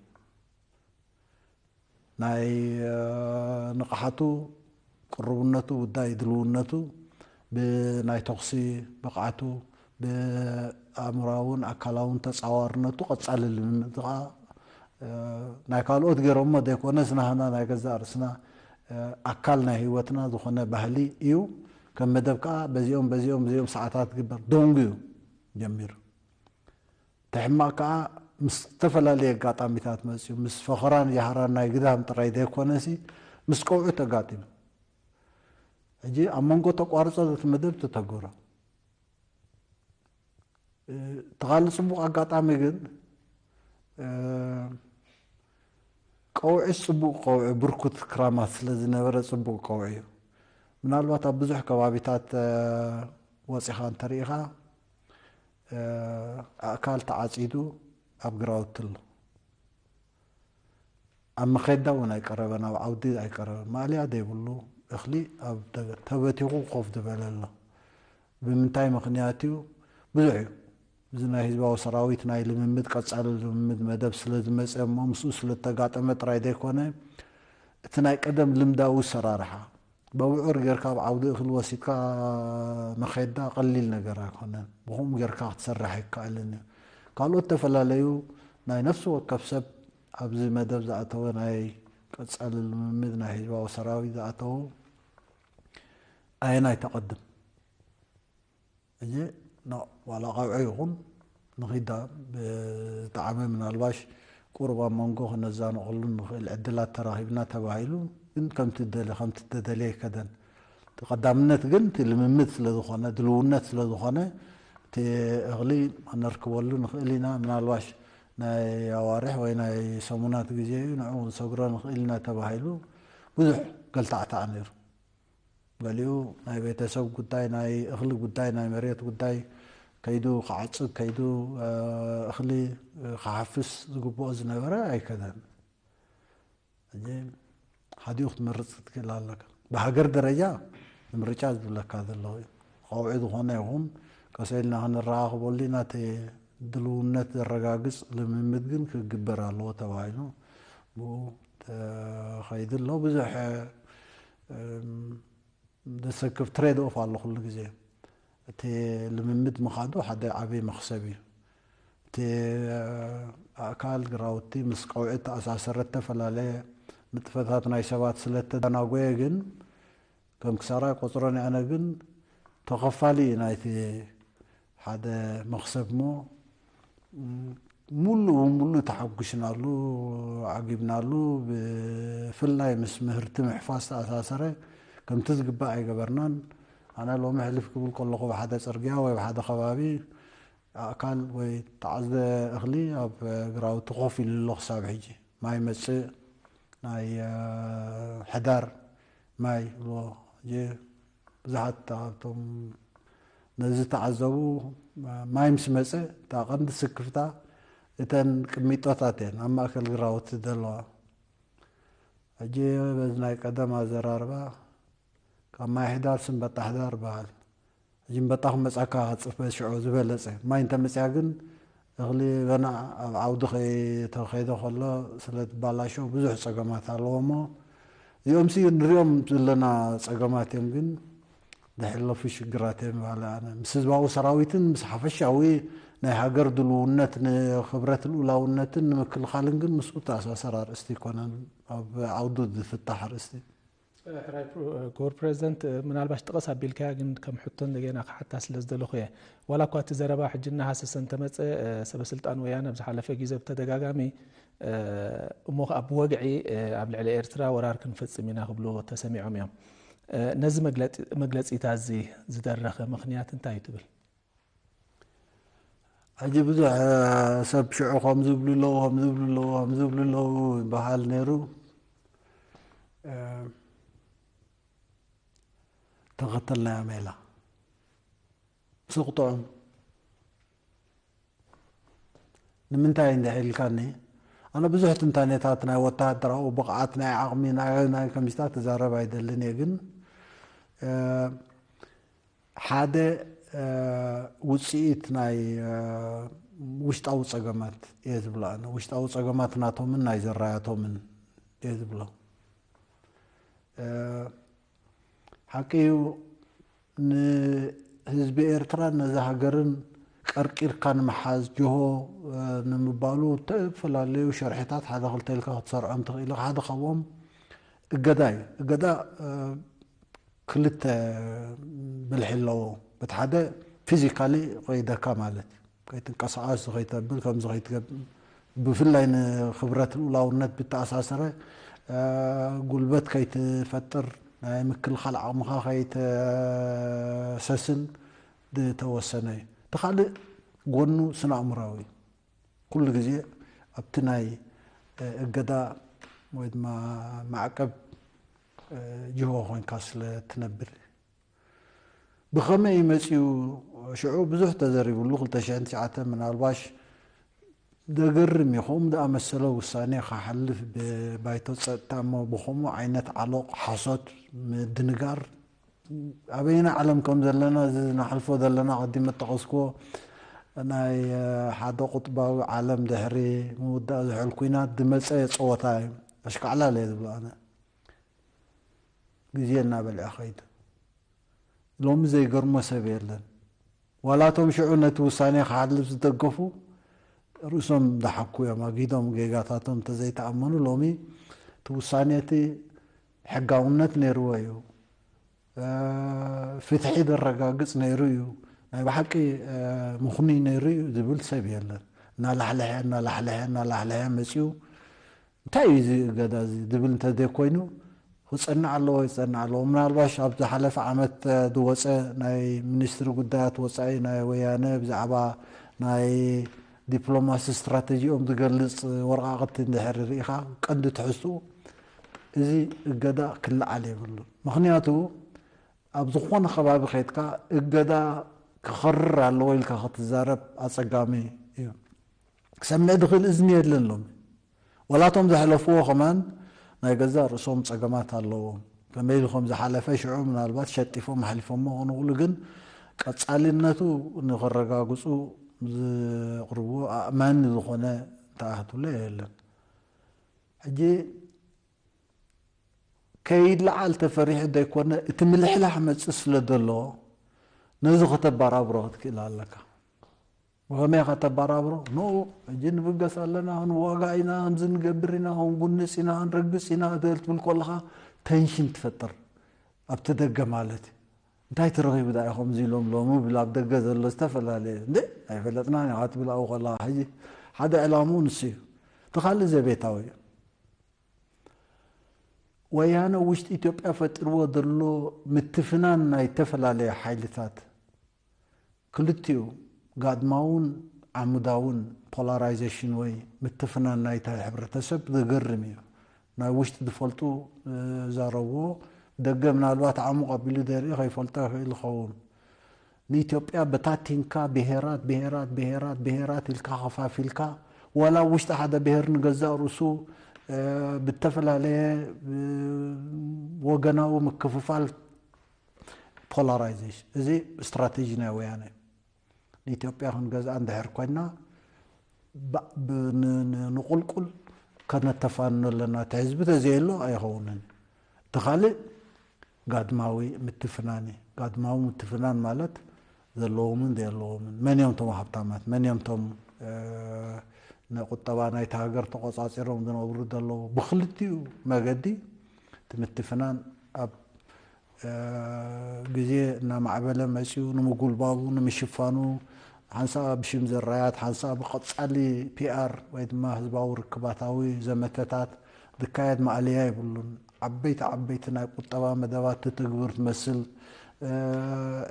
ናይ ንቕሓቱ፣ ቅርብነቱ፣ ውዳይ ድልውነቱ፣ ብናይ ተኹሲ ብቕዓቱ፣ ብኣእምራውን ኣካላውን ተጻዋርነቱ ቀጻሊ ልምምድ ከዓ ናይ ካልኦት ገይሮሞ ዘይኮነስ ናህና ናይ ገዛእ ርእስና ኣካል ናይ ህይወትና ዝኾነ ባህሊ እዩ። ከም መደብ ከዓ በዚኦም በዚኦም በዚኦም ሰዓታት ግበር ደንጉ እዩ ጀሚሩ። እቲ ሕማቕ ከዓ ምስ ዝተፈላለዩ ኣጋጣሚታት መፅዩ፣ ምስ ፈኸራን ጃህራን ናይ ግዳም ጥራይ ዘይኮነሲ ምስ ቀውዒ ተጋጢሙ። ሕጂ ኣብ መንጎ ተቋርፀ እቲ መደብ ተተግብሮ። እቲ ካልእ ፅቡቕ ኣጋጣሚ ግን ቀውዒ፣ ፅቡቕ ቀውዒ፣ ብርኩት ክራማት ስለ ዝነበረ ፅቡቕ ቀውዒ እዩ። ምናልባት ኣብ ብዙሕ ከባቢታት ወፂኻ እንተሪኢኻ ኣእካል ተዓፂዱ ኣብ ግራውቲ ኣሎ። ኣብ መኼዳ እውን ኣይቀረበን፣ ኣብ ዓውዲ ኣይቀረበን። ማእለያ ዘይብሉ እኽሊ ኣብ ደገ ተበቲኹ ኮፍ ዝበለ ኣሎ። ብምንታይ ምኽንያት እዩ? ብዙሕ እዩ። እዚ ናይ ህዝባዊ ሰራዊት ናይ ልምምድ፣ ቀጻሊ ልምምድ መደብ ስለ ዝመጸ እሞ ምስኡ ስለ እተጋጠመ ጥራይ ዘይኮነ፣ እቲ ናይ ቀደም ልምዳዊ ኣሰራርሓ፣ በብዑር ጌርካ ኣብ ዓውዲ እኽሊ ወሲድካ መኼዳ ቀሊል ነገር ኣይኮነን። ብኸምኡ ጌርካ ክትሰርሕ ኣይከኣልን እዩ። ካልኦት ዝተፈላለዩ ናይ ነፍሲ ወከፍ ሰብ ኣብዚ መደብ ዝኣተወ ናይ ቀጻሊ ልምምድ ናይ ህዝባዊ ሰራዊት ዝኣተዉ ኣየናይ ተቐድም? ሕጂ ኖ፣ ዋላ ቀውዒ ይኹን ንኺዳ ብጣዕሚ ምናልባሽ ቁሩብ ኣብ መንጎ ክነዛንቐሉ ንኽእል ዕድላት ተራኺብና ተባሂሉ፣ ግን ከምቲ ደለ-፣ ከምቲ ተደልየ ኣይከደን። እቲ ቀዳምነት ግን እቲ ልምምድ ስለ ዝኾነ፣ ድልውነት ስለ ዝኾነ፣ እቲ እኽሊ ክነርክበሉ ንኽእል ኢና። ምናልባሽ ናይ ኣዋርሕ ወይ ናይ ሰሙናት ግዜ እዩ፣ ንዕኡ ክንሰግሮ ንኽእል ኢና ተባሂሉ ብዙሕ ገልታዕታዕ ነይሩ። ገሊኡ ናይ ቤተሰብ ጉዳይ፣ ናይ እኽሊ ጉዳይ፣ ናይ መሬት ጉዳይ ከይዱ ክዓጽድ፣ ከይዱ፣ እ፣ እኽሊ ክሓፍስ ዝግብኦ ዝነበረ ኣይከደን። ሕጂ ሓዲኡ ክትመርጽ ክትክእል ኣለካ። ብሃገር ደረጃ ምርጫ ዝብለካ ዘሎ እዩ። ቀውዒ ዝኾነ ይኹን ቀስ ኢልና ክንረኻኽበሉ ኢና። እቲ ድልውነት ዘረጋግጽ ልምምድ ግን ክግበር ኣለዎ ተባሂሉ ብኡ ተኸይዱ ኣሎ። ብዙሕ፣ እም፣ ዘሰክፍ ትሬድ ኦፍ ኣሎ ኩሉ ግዜ። እቲ ልምምድ ምኻዱ ሓደ ዓቢ መኽሰብ እዩ። እቲ ኣእካል ግራውቲ ምስ ቀውዒ እተኣሳሰረ እተፈላለየ ንጥፈታት ናይ ሰባት ስለ እተደናጎየ ግን ከም ክሳራ ኣይቆጽሮን እየ። ኣነ ግን ተኸፋሊ እዩ ናይቲ ሓደ መኽሰብ እሞ፣ ም-፣ ሙሉእ ብሙሉእ ተሓጒስናሉ፣ ዓጊብናሉ። ብፍላይ ምስ ምህርቲ ምሕፋስ ዝተኣሳሰረ ከምቲ ዝግባእ ኣይገበርናን። ኣነ ሎሚ ሕልፍ ክብል ከለኹ ብሓደ ጽርግያ ወይ ብሓደ ከባቢ ኣእካል ወይ ተዓዝበ እኽሊ ኣብ ግራውቲ ኮፍ ኢሉ ኣሎ ክሳብ ሕጂ። ማይ መጽእ፣ ናይ፣ እ፣ ሕዳር ማይ ይብልዎ። ሕጂ ብዙሓት ካብቶም ነዚ ዝተዓዘቡ፣ ማይ ምስ መጸ እታ ቀንዲ ስክፍታ እተን ቅሚጦታት እየን ኣብ ማእከል ግራውቲ ዘለዋ። ሕጂ በዚ ናይ ቀደም ኣዘራርባ ካብ ማይ ሕዳር ስንበጣ ሕዳር ይበሃል። ሕጂ እምበጣ ክመጻካ ጽፈ ሽዑ ዝበለጸ። ማይ እንተመጽያ ግን እኽሊ ገና ኣብ ዓውዲ ከይተኸይደ ከሎ ስለ ትባላሾ ብዙሕ ጸገማት ኣለዎ እሞ፣ እዚኦምሲ ንሪኦም ዘለና ጸገማት እዮም፣ ግን ዝሕለፉ ሽግራት እዮም ይበሃል ኣነ። ምስ ህዝባዊ ሰራዊትን ምስ ሓፈሻዊ ናይ ሃገር ድልውነት ንክብረት ልኡላውነትን ንምክልኻልን ግን ምስኡ ተኣሳሰር ኣርእስቲ ኣይኮነን፣ ኣብ ዓውዱ ዝፍታሕ ኣርእስቲ። ሕራይ ፕሮ-፣ ክቡር ፕሬዚደንት፣ ምናልባሽ ጥቕስ ኣቢልካያ፣ ግን ከም ሕቶ እንደገና ክሓታ ስለ ዝደለኹ እየ። ዋላ እኳ እቲ ዘረባ ሕጂ እናሃሰሰ እንተመጸ፣ ሰበ ስልጣን ወያነ ኣብ ዝሓለፈ ግዜ ብተደጋጋሚ፣ እሞ ከኣ ብወግዒ፣ ኣብ ልዕሊ ኤርትራ ወራር ክንፍጽም ኢና ክብሉ ተሰሚዖም እዮም። ነዚ መግለጺ-፣ መግለጺታ እዚ ዝደረኸ ምኽንያት እንታይ እዩ ትብል? ሕጂ ብዙሕ፣ እ፣ ሰብ ሽዑ ከም ዝብሉ ኣለዉ፣ ከም ዝብሉ ኣለዉ፣ ከም ዝብሉ ኣለዉ ይበሃል ነይሩ። እ፣ ተኸተልናዮ ሜላ። ስቕ ጥዑም። ንምንታይ እንድሕር ኢልካኒ፣ ኣነ ብዙሕ ትንታኔታት ናይ ወተሃደራዊ ብቕዓት፣ ናይ ዓቕሚ፣ ናይ፣ ናይ ከምዚታት ክዛረብ ኣይደልን እየ፣ ግን፣ እ፣ ሓደ፣ እ፣ ውጽኢት ናይ፣ እ፣ ውሽጣዊ ጸገማት እየ ዝብሎ ኣነ። ውሽጣዊ ጸገማት ናቶምን ናይ ዘራያቶምን እየ ዝብሎ። እ፣ ሓቂ እዩ፣ ንህዝቢ ኤርትራን ነዛ ሃገርን ቀርቂርካ ንምሓዝ፣ ጅሆ፣ እ፣ ንምባሉ ዝተፈላለዩ ሸርሕታት ሓደ ክልተ ኢልካ ክትሰርዖም ትኽእል ኢኻ። ሓደ ካብኦም እገዳ እዩ። እገዳ፣ እ፣ ክልተ ብልሒ ኣለዎ። በቲ ሓደ ፊዚካሊ ቆይደካ ማለት እዩ። ከይትንቀሳቐስ፣ ከይተብል፣ ከምዚ ከይትገብ-፣ ብፍላይ ንክብረት ልኡላውነት ብተኣሳሰረ፣ እ፣ ጉልበት ከይትፈጥር፣ ናይ ምክልኻል ዓቕምኻ ከይተሰስን ዝተወሰነ እዩ። እቲ ካልእ ጎኑ ስነ ኣእምራዊ እዩ። ኩሉ ግዜ ኣብቲ ናይ፣ እ፣ እገዳ ወይ ድማ ማዕቀብ፣ እ፣ ጅሆ ኮይንካ ስለ ትነብር። ብኸመይ እዩ መጺኡ? ሽዑ ብዙሕ ተዘሪብሉ፣ ክልተ ሽሕን ትሽዓተን ምናልባሽ ዘገርም እዩ። ከምኡ ዝኣመሰለ ውሳኔ ክሓልፍ ብባይቶ ጸጥታ፣ እሞ ብኸምኡ ዓይነት ዓሎቕ፣ ሓሶት፣ ምድንጋር፣ ኣበየና ዓለም ከም ዘለና፣ እዚ ንሓልፎ ዘለና፣ ቅድም እጠቐስክዎ፣ ናይ፣ እ፣ ሓደ ቁጥባዊ ዓለም ድሕሪ ምውዳእ ዝሑል ኲናት ዝመጸ ጸወታ እዩ። ኣሽካዕላል እየ ዝብሎ ኣነ። ግዜ እናበልዐ ኸይዱ። ሎሚ ዘይገርሞ ሰብ የለን። ዋላ እቶም ሽዑ ነቲ ውሳኔ ክሓልፍ ዝደገፉ ርእሶም ዝሓኩ እዮም። ኣጊዶም ጌጋታቶም እንተዘይተኣመኑ፣ ሎሚ እቲ ውሳኔ እቲ ሕጋውነት ነይርዎ እዩ። እ፣ ፍትሒ ዘረጋግጽ ነይሩ እዩ። ናይ ብሓቂ፣ እ፣ ምኽኑይ ነይሩ እዩ ዝብል ሰብ የለን። እናላሕለሐ፣ እናላሕለሐ፣ እናላሕለሐ መጺኡ። እንታይ እዩ እዚ እገዳ እዚ ዝብል እንተዘይኮይኑ፣ ክጸንዕ ኣለዎ፣ ይጸንዕ ኣለዎ። ምናልባሽ ኣብ ዝሓለፈ ዓመት፣ እ፣ ዝወጸ ናይ ሚኒስትሪ ጉዳያት ወጻኢ ናይ ወያነ ብዛዕባ ናይ ዲፕሎማሲ ስትራተጂኦም ዝገልጽ ወረቓቕቲ እንድሕር ርኢኻ፣ ቀንዲ ትሕዝትኡ እዚ እገዳ ክለዓል የብሉን። ምኽንያቱ ኣብ ዝኾነ ከባቢ ከይድካ እገዳ ክኸርር ኣለዎ ኢልካ ክትዛረብ ኣጸጋሚ እዩ። ክሰምዕ ዝኽእል እዝኒ የለን ሎሚ። ወላ እቶም ዘሕለፍዎ ከማን ናይ ገዛእ ርእሶም ጸገማት ኣለዎም። ከመይ ኢሉ ከም ዝሓለፈ ሽዑ ምናልባት ሸጢፎም ኣሕሊፎሞ ክኾኑ ይኽእሉ፣ ግን ቀጻልነቱ ንኸረጋግጹ ዘቕርብዎ ኣእማኒ ዝኾነ እንተኣትውለ የለን። ሕጂ ከይለዓል ተፈሪሑ ዘይኮነ፣ እቲ ምልሕላሕ መጽእ ስለ ዘሎ፣ ነዚ ከተበራብሮ ክትክእል ኣለካ። ብኸመይ ኢኻ ተበራብሮ? ንኡ ሕጂ ንብገስ ኣለና፣ ክንዋጋእ ኢና፣ ከምዚ ንገብር ኢና፣ ክንጉንጽ ኢና፣ ክንረግጽ ኢና፣ ትብል ትብል ከለኻ ተንሽን ትፈጥር ኣብቲ ደገ ማለት እዩ። እንታይ ተረኺቡ ደኣ እዩ ከምዚ ኢሎም ሎሚ ብል ኣብ ደገ ዘሎ ዝተፈላለየ፣ እንዴ ኣይፈለጥናን ኢና ክትብል ኣብኡ ከለኻ፣ ሕጂ ሓደ ዕላምኡ ንሱ እዩ። እቲ ካልእ ዘቤታዊ እዩ። ወያነ ውሽጢ ኢትዮጵያ ፈጢርዎ ዘሎ ምትፍናን ናይ ዝተፈላለየ ሓይልታት፣ ክልቲኡ ጋድማውን ዓሙዳውን ፖላራይዜሽን ወይ ምትፍናን ናይታ ሕብረተሰብ ዘገርም እዩ። ናይ ውሽጢ ዝፈልጡ፣ እ፣ ዛረብዎ፣ ደገ ምናልባት ዓሙቕ ኣቢሉ ዘርኢ ከይፈልጦ ይኽእል ይኸውን። ንኢትዮጵያ በታቲንካ ብሄራት፣ ብሄራት፣ ብሄራት፣ ብሄራት ኢልካ ከፋፊልካ፣ ዋላ ውሽጢ ሓደ ብሄር ንገዛእ ርእሱ፣ እ፣ ብተፈላለየ፣ እ፣ ወገናዊ ምክፍፋል፣ ፖላራይዜሽን፣ እዚ ስትራቴጂ ናይ ወያነ እዩ። ንኢትዮጵያ ክንገዝኣ እንድሕር ኮይና፣ ባ-፣ ብ-፣ ን-፣ ን-፣ ንቁልቁል ከነተፋንኖ ኣለና። እቲ ህዝቢ ተዘየሎ ኣይኸውንን። እቲ ካልእ ጋድማዊ ምትፍናን እዩ። ጋድማዊ ምትፍናን ማለት ዘለዎምን ዘየለዎምን፣ መን እዮም እቶም ሃብታማት፣ መን እዮም እቶም፣ እ፣ ንቁጠባ ናይታ ሃገር ተቆጻጺሮም ዝነብሩ ዘለዉ፣ ብክልቲኡ መገዲ እቲ ምትፍናን ኣብ፣ እ፣ ግዜ እናማዕበለ መጺኡ፣ ንምጉልባቡ፣ ንምሽፋኑ፣ ሓንሳእ ብሽም ዘራያት፣ ሓንሳእ ብቐጻሊ ፒ ኣር ወይ ድማ ህዝባዊ ርክባታዊ ዘመተታት ዝካየድ ማእለያ የብሉን። ዓበይቲ ዓበይቲ ናይ ቁጠባ መደባት ትትግብር ትመስል፣ እ፣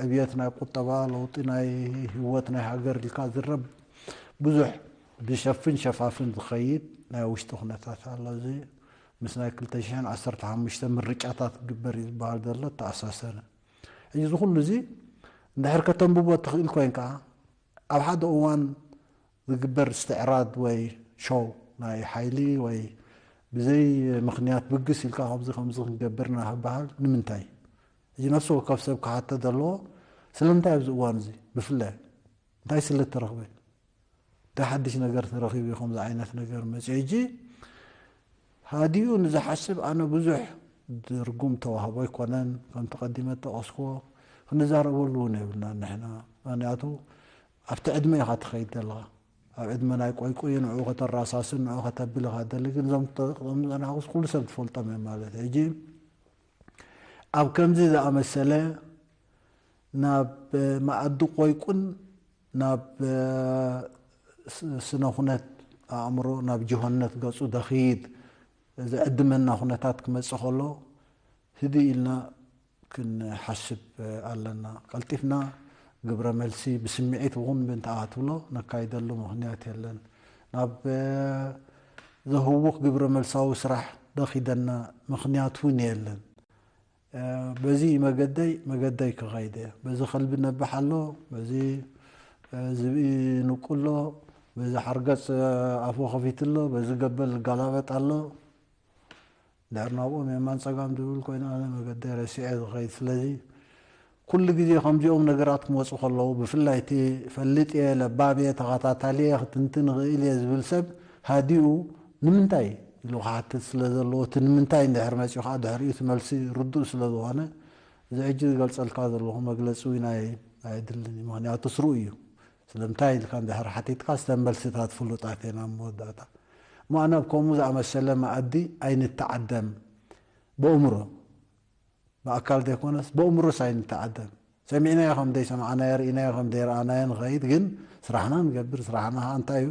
ዕብየት ናይ ቁጠባ፣ ለውጢ ናይ ህይወት ናይ ሃገር ኢልካ ዝረብ ብዙሕ ብሸፍን ሸፋፍን ዝኸይድ ናይ ውሽጢ ኩነታት ኣሎ። እዚ ምስ ናይ ክልተ ሽሕን ዓሰርተ ሓሙሽተ ምርጫታት ክግበር እዩ ዝበሃል ዘሎ ተኣሳሰረ። ሕጂ እዚ ኩሉ እዚ እንድሕር ከተንብቦ ትኽእል ኮይንካ፣ ኣብ ሓደ እዋን ዝግበር እስትዕራድ ወይ ሾው ናይ ሓይሊ ወይ ብዘይ ምኽንያት ብግስ ኢልካ ከምዚ ከምዚ ክንገብር ኢና ክበሃል ንምንታይ? ሕጂ ነፍሲ ወከፍ ሰብ ክሓተ ዘለዎ ስለምንታይ ኣብዚ እዋን እዚ ብፍላይ እንታይ ስለ እተረኽበ? እንታይ ሓድሽ ነገር ተረኺቡ እዩ ከምዚ ዓይነት ነገር መፂኡ? ሕጂ ሃዲኡ ንዝሓስብ ኣነ ብዙሕ ትርጉም ተዋህቦ ኣይኮነን። ከምቲ ቀዲመ ዝጠቐስክዎ ክንዛረበሉ እውን የብልና ንሕና። ምኽንያቱ ኣብቲ ዕድመ ኢኻ ትኸይድ ዘለኻ። ኣብ ዕድመ ናይ ቆይቆይ ንዕኡ ከተራሳስን ንዕኡ ከተብል ኢኻ ትደሊ። ግን እዞም ዝጸናሕኩስ ኩሉ ሰብ ትፈልጦም እዮም ማለት እዩ። ሕጂ ኣብ ከምዚ ዝኣመሰለ ናብ መኣዲ ቆይቁን ናብ ስነ ኩነት ኣእምሮ ናብ ጅሆነት ገጹ ደኺድ ዝዕድመና ኩነታት ክመጽእ ከሎ ህድእ ኢልና ክንሓስብ ኣለና። ቀልጢፍና ግብረ መልሲ ብስምዒት እውን ብእንተኣ ትብሎ ነካይደሉ ምኽንያት የለን። ናብ ዘህውኽ ግብረ መልሳዊ ስራሕ ደኺደና ምኽንያት እውን የለን። በዚ መገደይ መገደይ ክኸይድ እየ። በዚ ከልቢ ነብሕ ኣሎ፣ በዚ ዝብኢ ንቁ ኣሎ፣ በዚ ሓርገፅ ኣፉ ከፊት ኣሎ፣ በዚ ገበል ጋላበጥ ኣሎ። ድሕር ናብኦም የማን ፀጋም ዝብል ኮይኑ ኣነ መገደይ ረሲዐ ዝኸይድ። ስለዚ ኩሉ ግዜ ከምዚኦም ነገራት ክመፁ ከለዉ ብፍላይ እቲ ፈልጥ እየ፣ ለባም እየ፣ ተኸታታሊ እየ፣ ክትንትን እኽእል እየ ዝብል ሰብ ሃዲኡ ንምንታይ ኢሉ ክሓትት ስለ ዘለዎ እቲ ንምንታይ እንድሕር መፂኡ ከዓ ድሕሪኡ እቲ መልሲ ርዱእ ስለ ዝኾነ እዚ ሕጂ ዝገልፀልካ ዘለኹ መግለፂ እውን ኣይ- ኣየድልን እዩ። ምኽንያቱ ስሩእ እዩ። ስለምንታይ ኢልካ እንድሕር ሓቲትካ ዝተን መልስታት ፍሉጣት እየን ኣብ መወዳእታ። እሞ ኣነ ኣብ ከምኡ ዝኣመሰለ መኣዲ ኣይንተዓደም። ብእምሮ ብኣካል ዘይኮነስ ብእምሮስ ኣይንተዓደም። ሰሚዕናዮ ከም ዘይሰማዕናዮ ርኢናዮ ከም ዘይረኣናዮ ንኸይድ ግን ስራሕና ንገብር። ስራሕና ከዓ እንታይ እዩ?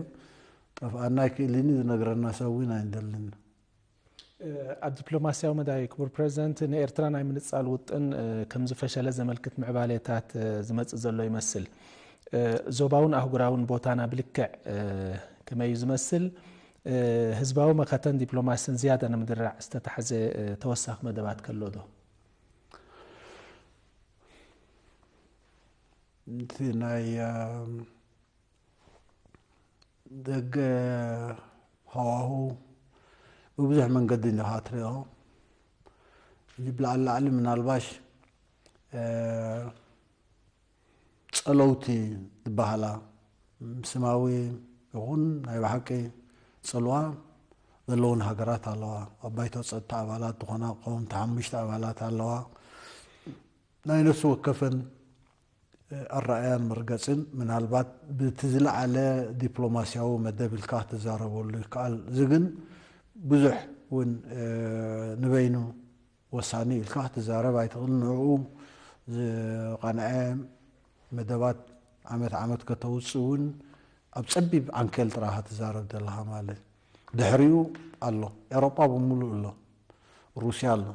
ጠፍኣና ኣይክእልን እዩ ዝነግረና ሰብ እውን ኣይንደልን። ኣብ ዲፕሎማስያዊ መዳይ ክቡር ፕሬዚደንት ንኤርትራ ናይ ምንጻል ውጥን ከም ዝፈሸለ ዘመልክት ምዕባሌታት ዝመጽእ ዘሎ ይመስል። ዞባውን ኣህጉራውን ቦታና ብልክዕ ከመይ እዩ ዝመስል? ህዝባዊ መኸተን ዲፕሎማስን ዝያዳ ንምድራዕ ዝተታሕዘ ተወሳኺ መደባት ከሎ ዶ? እቲ ናይ ደገ ሃዋሁ ብብዙሕ መንገዲ ኢኻ ትሪኦ። እዚ ብላዕሊ ላዕሊ ምናልባሽ ጸለውቲ ዝበሃላ ስማዊ ይኹን ናይ ብሓቂ ጽልዋ ዘለውን ሃገራት ኣለዋ። ኣብ ባይቶ ጸጥታ ኣባላት ዝኾና ቀወምቲ ሓሙሽተ ኣባላት ኣለዋ። ናይ ነፍሲ ወከፈን ኣረኣያን መርገጽን ምናልባት ብቲ ዝለዓለ ዲፕሎማስያዊ መደብ ኢልካ ክትዛረበሉ ይከኣል። እዚ ግን ብዙሕ እውን ንበይኑ ወሳኒ ኢልካ ክትዛረብ ኣይትኽእል። ንዕኡ ዝቐንዐ መደባት ዓመት ዓመት ከተውፅእ እውን ኣብ ጸቢብ ዓንኬል ጥራኻ ትዛረብ ዘለኻ ማለት ድሕሪኡ ኣሎ። ኤሮጳ ብምሉእ ኣሎ። ሩስያ ኣሎ።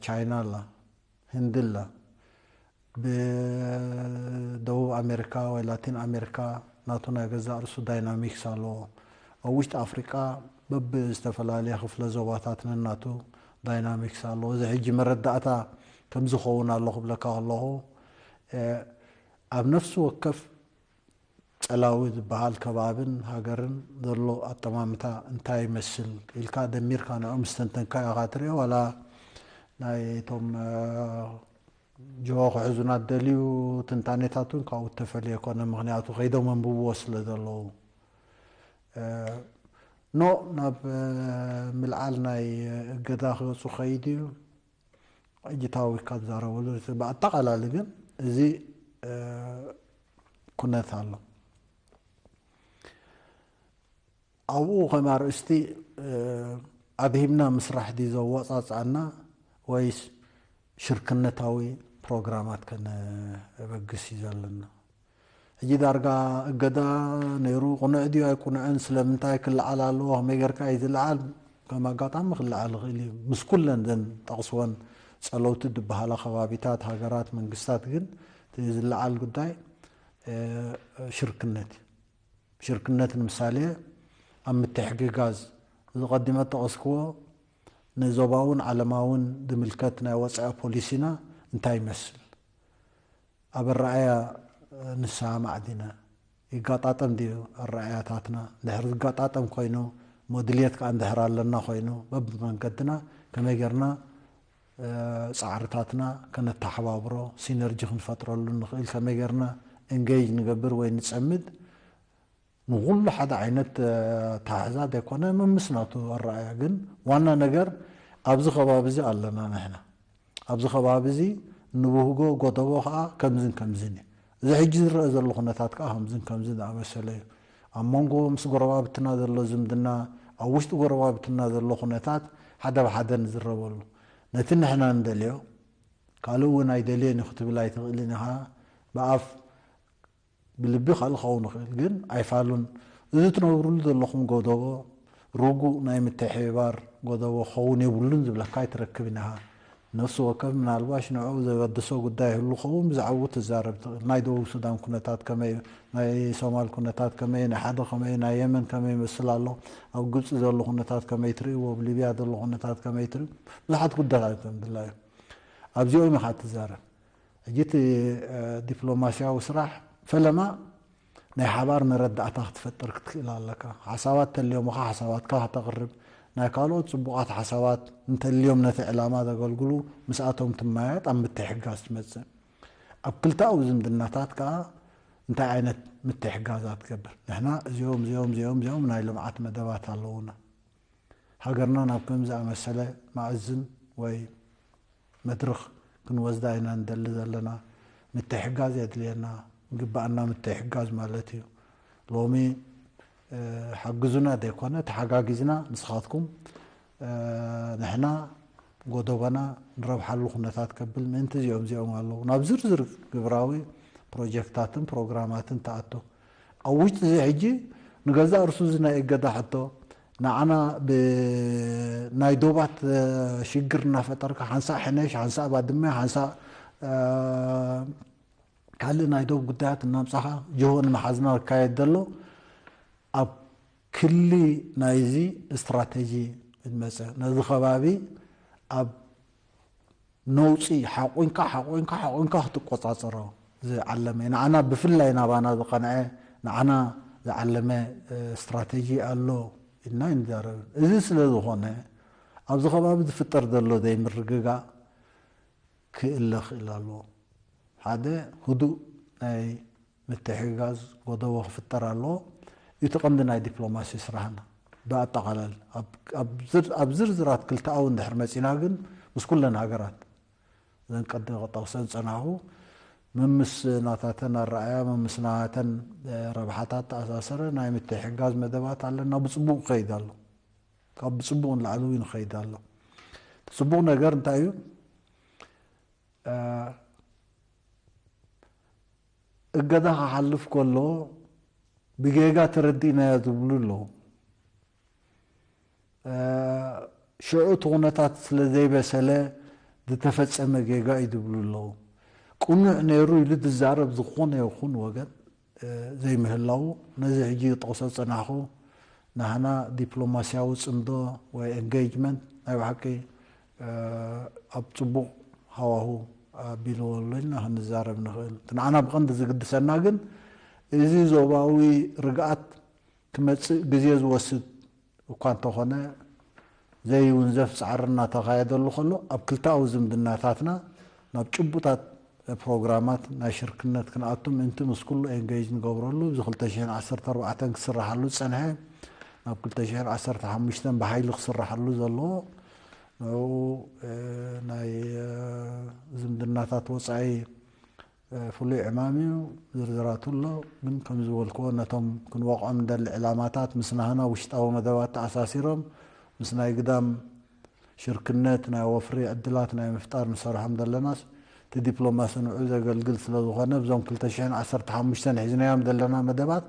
ቻይና ኣላ፣ ህንዲ ኣላ። ብደቡብ ኣሜሪካ ወይ ላቲን ኣሜሪካ ናቱ ናይ ገዛእ ርእሱ ዳይናሚክስ ኣለዎ። ኣብ ውሽጢ ኣፍሪቃ በብዝተፈላለየ ክፍለ ዞባታት ነናቱ ዳይናሚክስ ኣለዎ። እዚ ሕጂ መረዳእታ ከምዝኸውን ኣሎ ክብለካ ከለኹ ኣብ ነፍሲ ወከፍ ጸላዊ ዝበሃል ከባብን ሃገርን ዘሎ ኣጠማምታ እንታይ ይመስል ኢልካ ደሚርካ ንዕኦም ምስተንተንካ ኢኻ ትሪኦ። ዋላ ናይ እቶም ጅሆ ክሕዙና ደልዩ ትንታኔታት እውን ካብኡ እተፈልየ ኮነ። ምኽንያቱ ከይዶም ኣንብብዎ ስለ ዘለዉ ኖ ናብ ምልዓል ናይ እገዳ ክበፁ ከይድ እዩ። ሕጂ ታዊካ ትዛረበሉ ብኣጠቓላሊ ግን እዚ ኩነት ኣሎ። ኣብኡ ከም ኣርእስቲ ኣድሂብና ምስራሕ ድዩ ዘዋፃፅኣና ወይስ ሽርክነታዊ ፕሮግራማት ከነበግስ እዩ ዘለና? ሕጂ ዳርጋ እገዳ ነይሩ፣ ቅኑዕ ድዩ ኣይቅኑዕን፣ ስለምንታይ ክለዓል ኣለዎ፣ ከመይ ጌርካ እዩ ዝለዓል? ከም ኣጋጣሚ ክለዓል ይኽእል እዩ። ምስ ኩለን ዘን ጠቕስወን ጸለውቲ ዝበሃላ ከባቢታት፣ ሃገራት፣ መንግስታት ግን እቲ ዝለዓል ጉዳይ ሽርክነት እዩ። ሽርክነት ንምሳሌ ኣብ ምትሕግጋዝ፣ እዚ ቀዲመ ጠቐስክዎ፣ ንዞባውን ዓለማውን ዝምልከት ናይ ወፃኢ ፖሊሲና እንታይ ይመስል? ኣብ ኣረኣያ ንስማማዕ ዲና? ይጋጣጠም ድዩ ኣረኣያታትና? እንድሕር ዝጋጣጠም ኮይኑ፣ መድልየት ከዓ እንድሕር ኣለና ኮይኑ፣ በብመንገድና ከመይ ጌርና ፃዕርታትና ከነተሓባብሮ፣ ሲነርጂ ክንፈጥረሉ ንኽእል፣ ከመይ ጌርና ኤንጌጅ ንገብር ወይ ንፀምድ፣ ንኹሉ ሓደ ዓይነት ኣተሓሕዛ ዘይኮነ፣ መምስ ናቱ ኣረኣያ። ግን ዋና ነገር ኣብዚ ከባቢ እዚ ኣለና ንሕና። ኣብዚ ከባቢ እዚ ንብህጎ ጎደቦ ከዓ ከምዝን ከምዝን እዩ። እዚ ሕጂ ዝረአ ዘሎ ኩነታት ከዓ ከምዝን ከምዝን ዝኣመሰለ እዩ። ኣብ መንጎ ምስ ጎረባብትና ዘሎ ዝምድና፣ ኣብ ውሽጢ ጎረባብትና ዘሎ ኩነታት ሓደ ብሓደ ንዝረበሉ። ነቲ ንሕና ንደልዮ፣ ካልእ እውን ኣይደልዮን እዩ ክትብል ኣይትኽእልን ኢኻ። ብኣፍ ብልቢ ካልእ ክኸውን ይኽእል፣ ግን ኣይፋሉን። እዚ ትነብርሉ ዘለኹም ጎደቦ ርጉእ ናይ ምትሕብባር ጎደቦ ክኸውን የብሉን ዝብለካ ኣይትረክብን ኢኻ። ነፍሲ ወከፍ ምናልባሽ ንዕኡ ዘገድሶ ጉዳይ ይህሉ ኸውን፣ ብዛዕባኡ ትዛረብ ትኽእል። ናይ ደቡብ ሱዳን ኩነታት ከመይ እዩ? ናይ ሶማል ኩነታት ከመይ እዩ? ናይ ሓደ ከመይ እዩ? ናይ የመን ከመይ ይመስል ኣሎ? ኣብ ግብፂ ዘሎ ኩነታት ከመይ ትርእይዎ? ኣብ ሊብያ ዘሎ ኩነታት ከመይ ትርእዩ? ብዙሓት ጉዳያት ከም ድላዩ ኣብዚኦም ኢኻ ትዛረብ። ሕጂ እቲ ዲፕሎማስያዊ ስራሕ ፈለማ ናይ ሓባር መረዳእታ ክትፈጥር ክትክእል ኣለካ። ሓሳባት ተልዮምኻ ሓሳባትካ ከተቕርብ፣ ናይ ካልኦት ፅቡቓት ሓሳባት እንተልዮም ነቲ ዕላማ ዘገልግሉ ምስኣቶም ትመያየጥ ኣብ ምትሕግጋዝ ትመፅእ። ኣብ ክልተኣዊ ዝምድናታት ከዓ እንታይ ዓይነት ምትሕግጋዛት ትገብር? ንሕና እዚኦም እዚኦም እዚኦም እዚኦም ናይ ልምዓት መደባት ኣለዉና። ሃገርና ናብ ከም ዝኣመሰለ መኣዝን ወይ መድረኽ ክንወስዳ ኢና ንደሊ ዘለና። ምትሕጋዝ የድልየና፣ ግባኣና ምትሕጋዝ ማለት እዩ። ሎሚ ሓግዙና ዘይኮነ ተሓጋጊዝና ንስኻትኩም ንሕና ጎደቦና ንረብሓሉ ኩነታት ከብል ምእንቲ እዚኦም እዚኦም ኣለዉ ናብ ዝርዝር ግብራዊ ፕሮጀክታትን ፕሮግራማትን ተኣቱ። ኣብ ውሽጢ እዚ ሕጂ ንገዛእ ርሱ እዚ ናይ እገዳ ሕቶ ንዓና ብናይ ዶባት ሽግር እናፈጠርካ ሓንሳእ ሕነሽ ሓንሳእ ባድመ ሓንሳእ ካልእ ናይ ዶብ ጉዳያት እናምፃኻ ጅሆ ንምሓዝና ዝካየድ ዘሎ ኣብ ክሊ ናይዚ ስትራተጂ ዝመፀ ነዚ ከባቢ ኣብ ነውፂ ሓቑንካ ሓቑንካ ሓቑንካ ክትቆፃፀሮ ዝዓለመ እዩ። ንዓና ብፍላይ ናባና ዝቐንዐ ንዓና ዝዓለመ ስትራተጂ ኣሎ ኢልና ይንዛረብ። እዚ ስለ ዝኾነ ኣብዚ ከባቢ ዝፍጠር ዘሎ ዘይምርግጋእ ክእለ ክእል ኣለዎ። ሓደ ህዱእ ናይ ምትሕግጋዝ ጎደቦ ክፍጠር ኣለዎ። እቲ ቀንዲ ናይ ዲፕሎማሲ ስራሕና ብኣጠቓላሊ ኣብ ዝርዝራት ክልተኣዊ እንድሕር መፂና ግን ምስ ኩለን ሃገራት እዘን ቀዲ ክጠቕሰን ፀናኹ ምምስ ናታተን ኣረኣያ ምምስ ናተን ረብሓታት ተኣሳሰረ ናይ ምትሕግጋዝ መደባት ኣለና። ብፅቡቅ ክኸይድ ኣሎ። ካብ ብፅቡቅ ንላዕሊ እውን ይኸይድ ኣሎ። ፅቡቅ ነገር እንታይ እዩ? እገዳ ክሓልፍ ከሎ ብጌጋ ተረዲእናዮ ዝብሉ ኣለዉ። ሽዑ እቲ ኩነታት ስለ ዘይበሰለ ዝተፈጸመ ጌጋ እዩ ዝብሉ ኣለዉ። ቅኑዕ ነይሩ ኢሉ ዝዛረብ ዝኾነ ይኹን ወገን ዘይምህላዉ ነዚ ሕጂ ዝጠቕሶ ዝጸናሕኩ ናህና ዲፕሎማስያዊ ጽምዶ ወይ ኤንጌጅመንት ናይ ብሓቂ ኣብ ጽቡቕ ሃዋሁ ኣቢልዎ ኣሎ ኢልና ክንዛረብ ንኽእል። እቲ ንዓና ብቐንዲ ዝግድሰና ግን እዚ ዞባዊ ርግኣት ክመጽእ ግዜ ዝወስድ እኳ እንተኾነ ዘይውንዘፍ ጻዕሪ እናተኻየደሉ ከሎ ኣብ ክልተኣዊ ዝምድናታትና ናብ ጭቡጣት ፕሮግራማት ናይ ሽርክነት ክንኣቱ ምእንቲ ምስ ኩሉ ኤንጌጅ ንገብረሉ እዚ ክልተ ሽሕን ዓሰርተ ኣርባዕተን ክስርሓሉ ዝጸንሐ ናብ ክልተ ሽሕን ዓሰርተ ሓሙሽተን ብሓይሊ ክስርሓሉ ዘለዎ ንኡ ናይ ዝምድናታት ወጻኢ ፍሉይ ዕማም እዩ። ዝርዝራቱ ኣሎ ግን ከም ዝበልክዎ ነቶም ክንወቕዖም ንደሊ ዕላማታት ምስ ናህና ውሽጣዊ መደባት ተኣሳሲሮም ምስ ናይ ግዳም ሽርክነት ናይ ወፍሪ ዕድላት ናይ ምፍጣር ንሰርሖም ዘለናስ እቲ ዲፕሎማሲ ንዑ ዘገልግል ስለ ዝኾነ ብዞም ክልተ ሽሕን ዓሰርተ ሓሙሽተን ሒዝናዮም ዘለና መደባት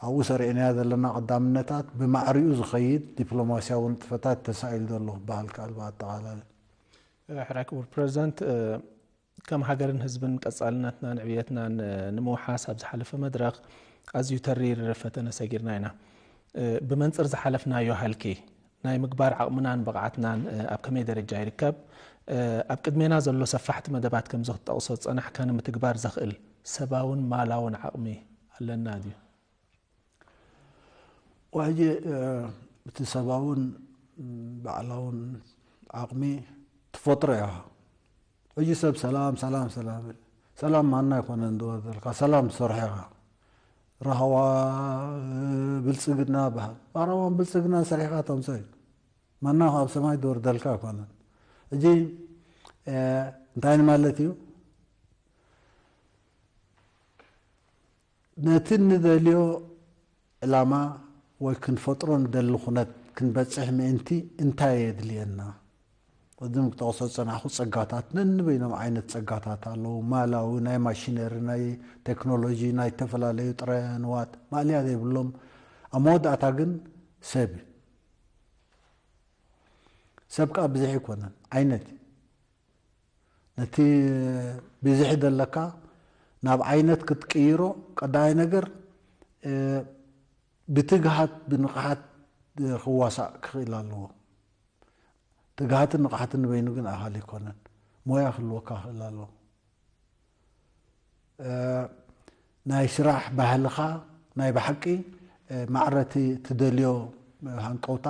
ኣብኡ ሰሪዕናዮ ዘለና ቀዳምነታት ብማዕሪኡ ዝኸይድ ዲፕሎማስያዊ ንጥፈታት ተሳኢሉ ዘሎ ክበሃል ከኣል ብኣጠቓላሊ። ሕራይ ክቡር ፕረዚደንት፣ ከም ሃገርን ህዝብን ቀጻልነትናን ዕብየትናን ንምውሓስ ኣብ ዝሓለፈ መድረኽ ኣዝዩ ተሪር ፈተነ ሰጊርና ኢና። ብመንጽር ዝሓለፍናዮ ሃልኪ ናይ ምግባር ዓቕምናን ብቕዓትናን ኣብ ከመይ ደረጃ ይርከብ? ኣብ ቅድሜና ዘሎ ሰፋሕቲ መደባት ከምዚ ክትጠቕሶ ዝጸናሕካ ንምትግባር ዘኽእል ሰባውን ማላውን ዓቕሚ ኣለና ድዩ? ሕጂ እቲ ሰባውን ባዕላውን ዓቕሚ ትፈጥሮ ኢኻ። ሕጂ ሰብ ሰላም ሰላም ሰላም ሰላም ማና ኣይኮነን ዝወርደልካ፣ ሰላም ትሰርሖ ኢኻ። ራህዋ ብልፅግና በሃል፣ ራህዋን ብልፅግናን ሰሪሕካ ተምፅኦ እዩ። ማና ካብ ሰማይ ዝወርደልካ ኣይኮነን። ሕጂ እንታይ ማለት እዩ? ነቲ ንደልዮ ዕላማ ወይ ክንፈጥሮ ንደሊ ኩነት ክንበፅሕ ምእንቲ እንታይ የድልየና? ቅድም ክጠቕሶ ዝፀናሕኩ ፀጋታት ነንበይኖም ዓይነት ፀጋታት ኣለዉ። ማላዊ፣ ናይ ማሽነሪ፣ ናይ ቴክኖሎጂ፣ ናይ ዝተፈላለዩ ጥረ ንዋት ማእለያ ዘይብሎም፣ ኣብ መወዳእታ ግን ሰብ እዩ። ሰብ ከዓ ብዝሕ ኣይኮነን፣ ዓይነት እዩ። ነቲ ብዝሒ ዘለካ ናብ ዓይነት ክትቅይሮ ቀዳማይ ነገር ብትግሃት ብንቕሓት ክዋሳእ ክኽእል ኣለዎ። ትግሃትን ንቕሓትን ንበይኑ ግን ኣኻሊ ኣይኮነን። ሞያ ክህልወካ ክኽእል ኣለዎ። ናይ ስራሕ ባህልኻ ናይ ብሓቂ ማዕረቲ ትደልዮ ሃንቀውታ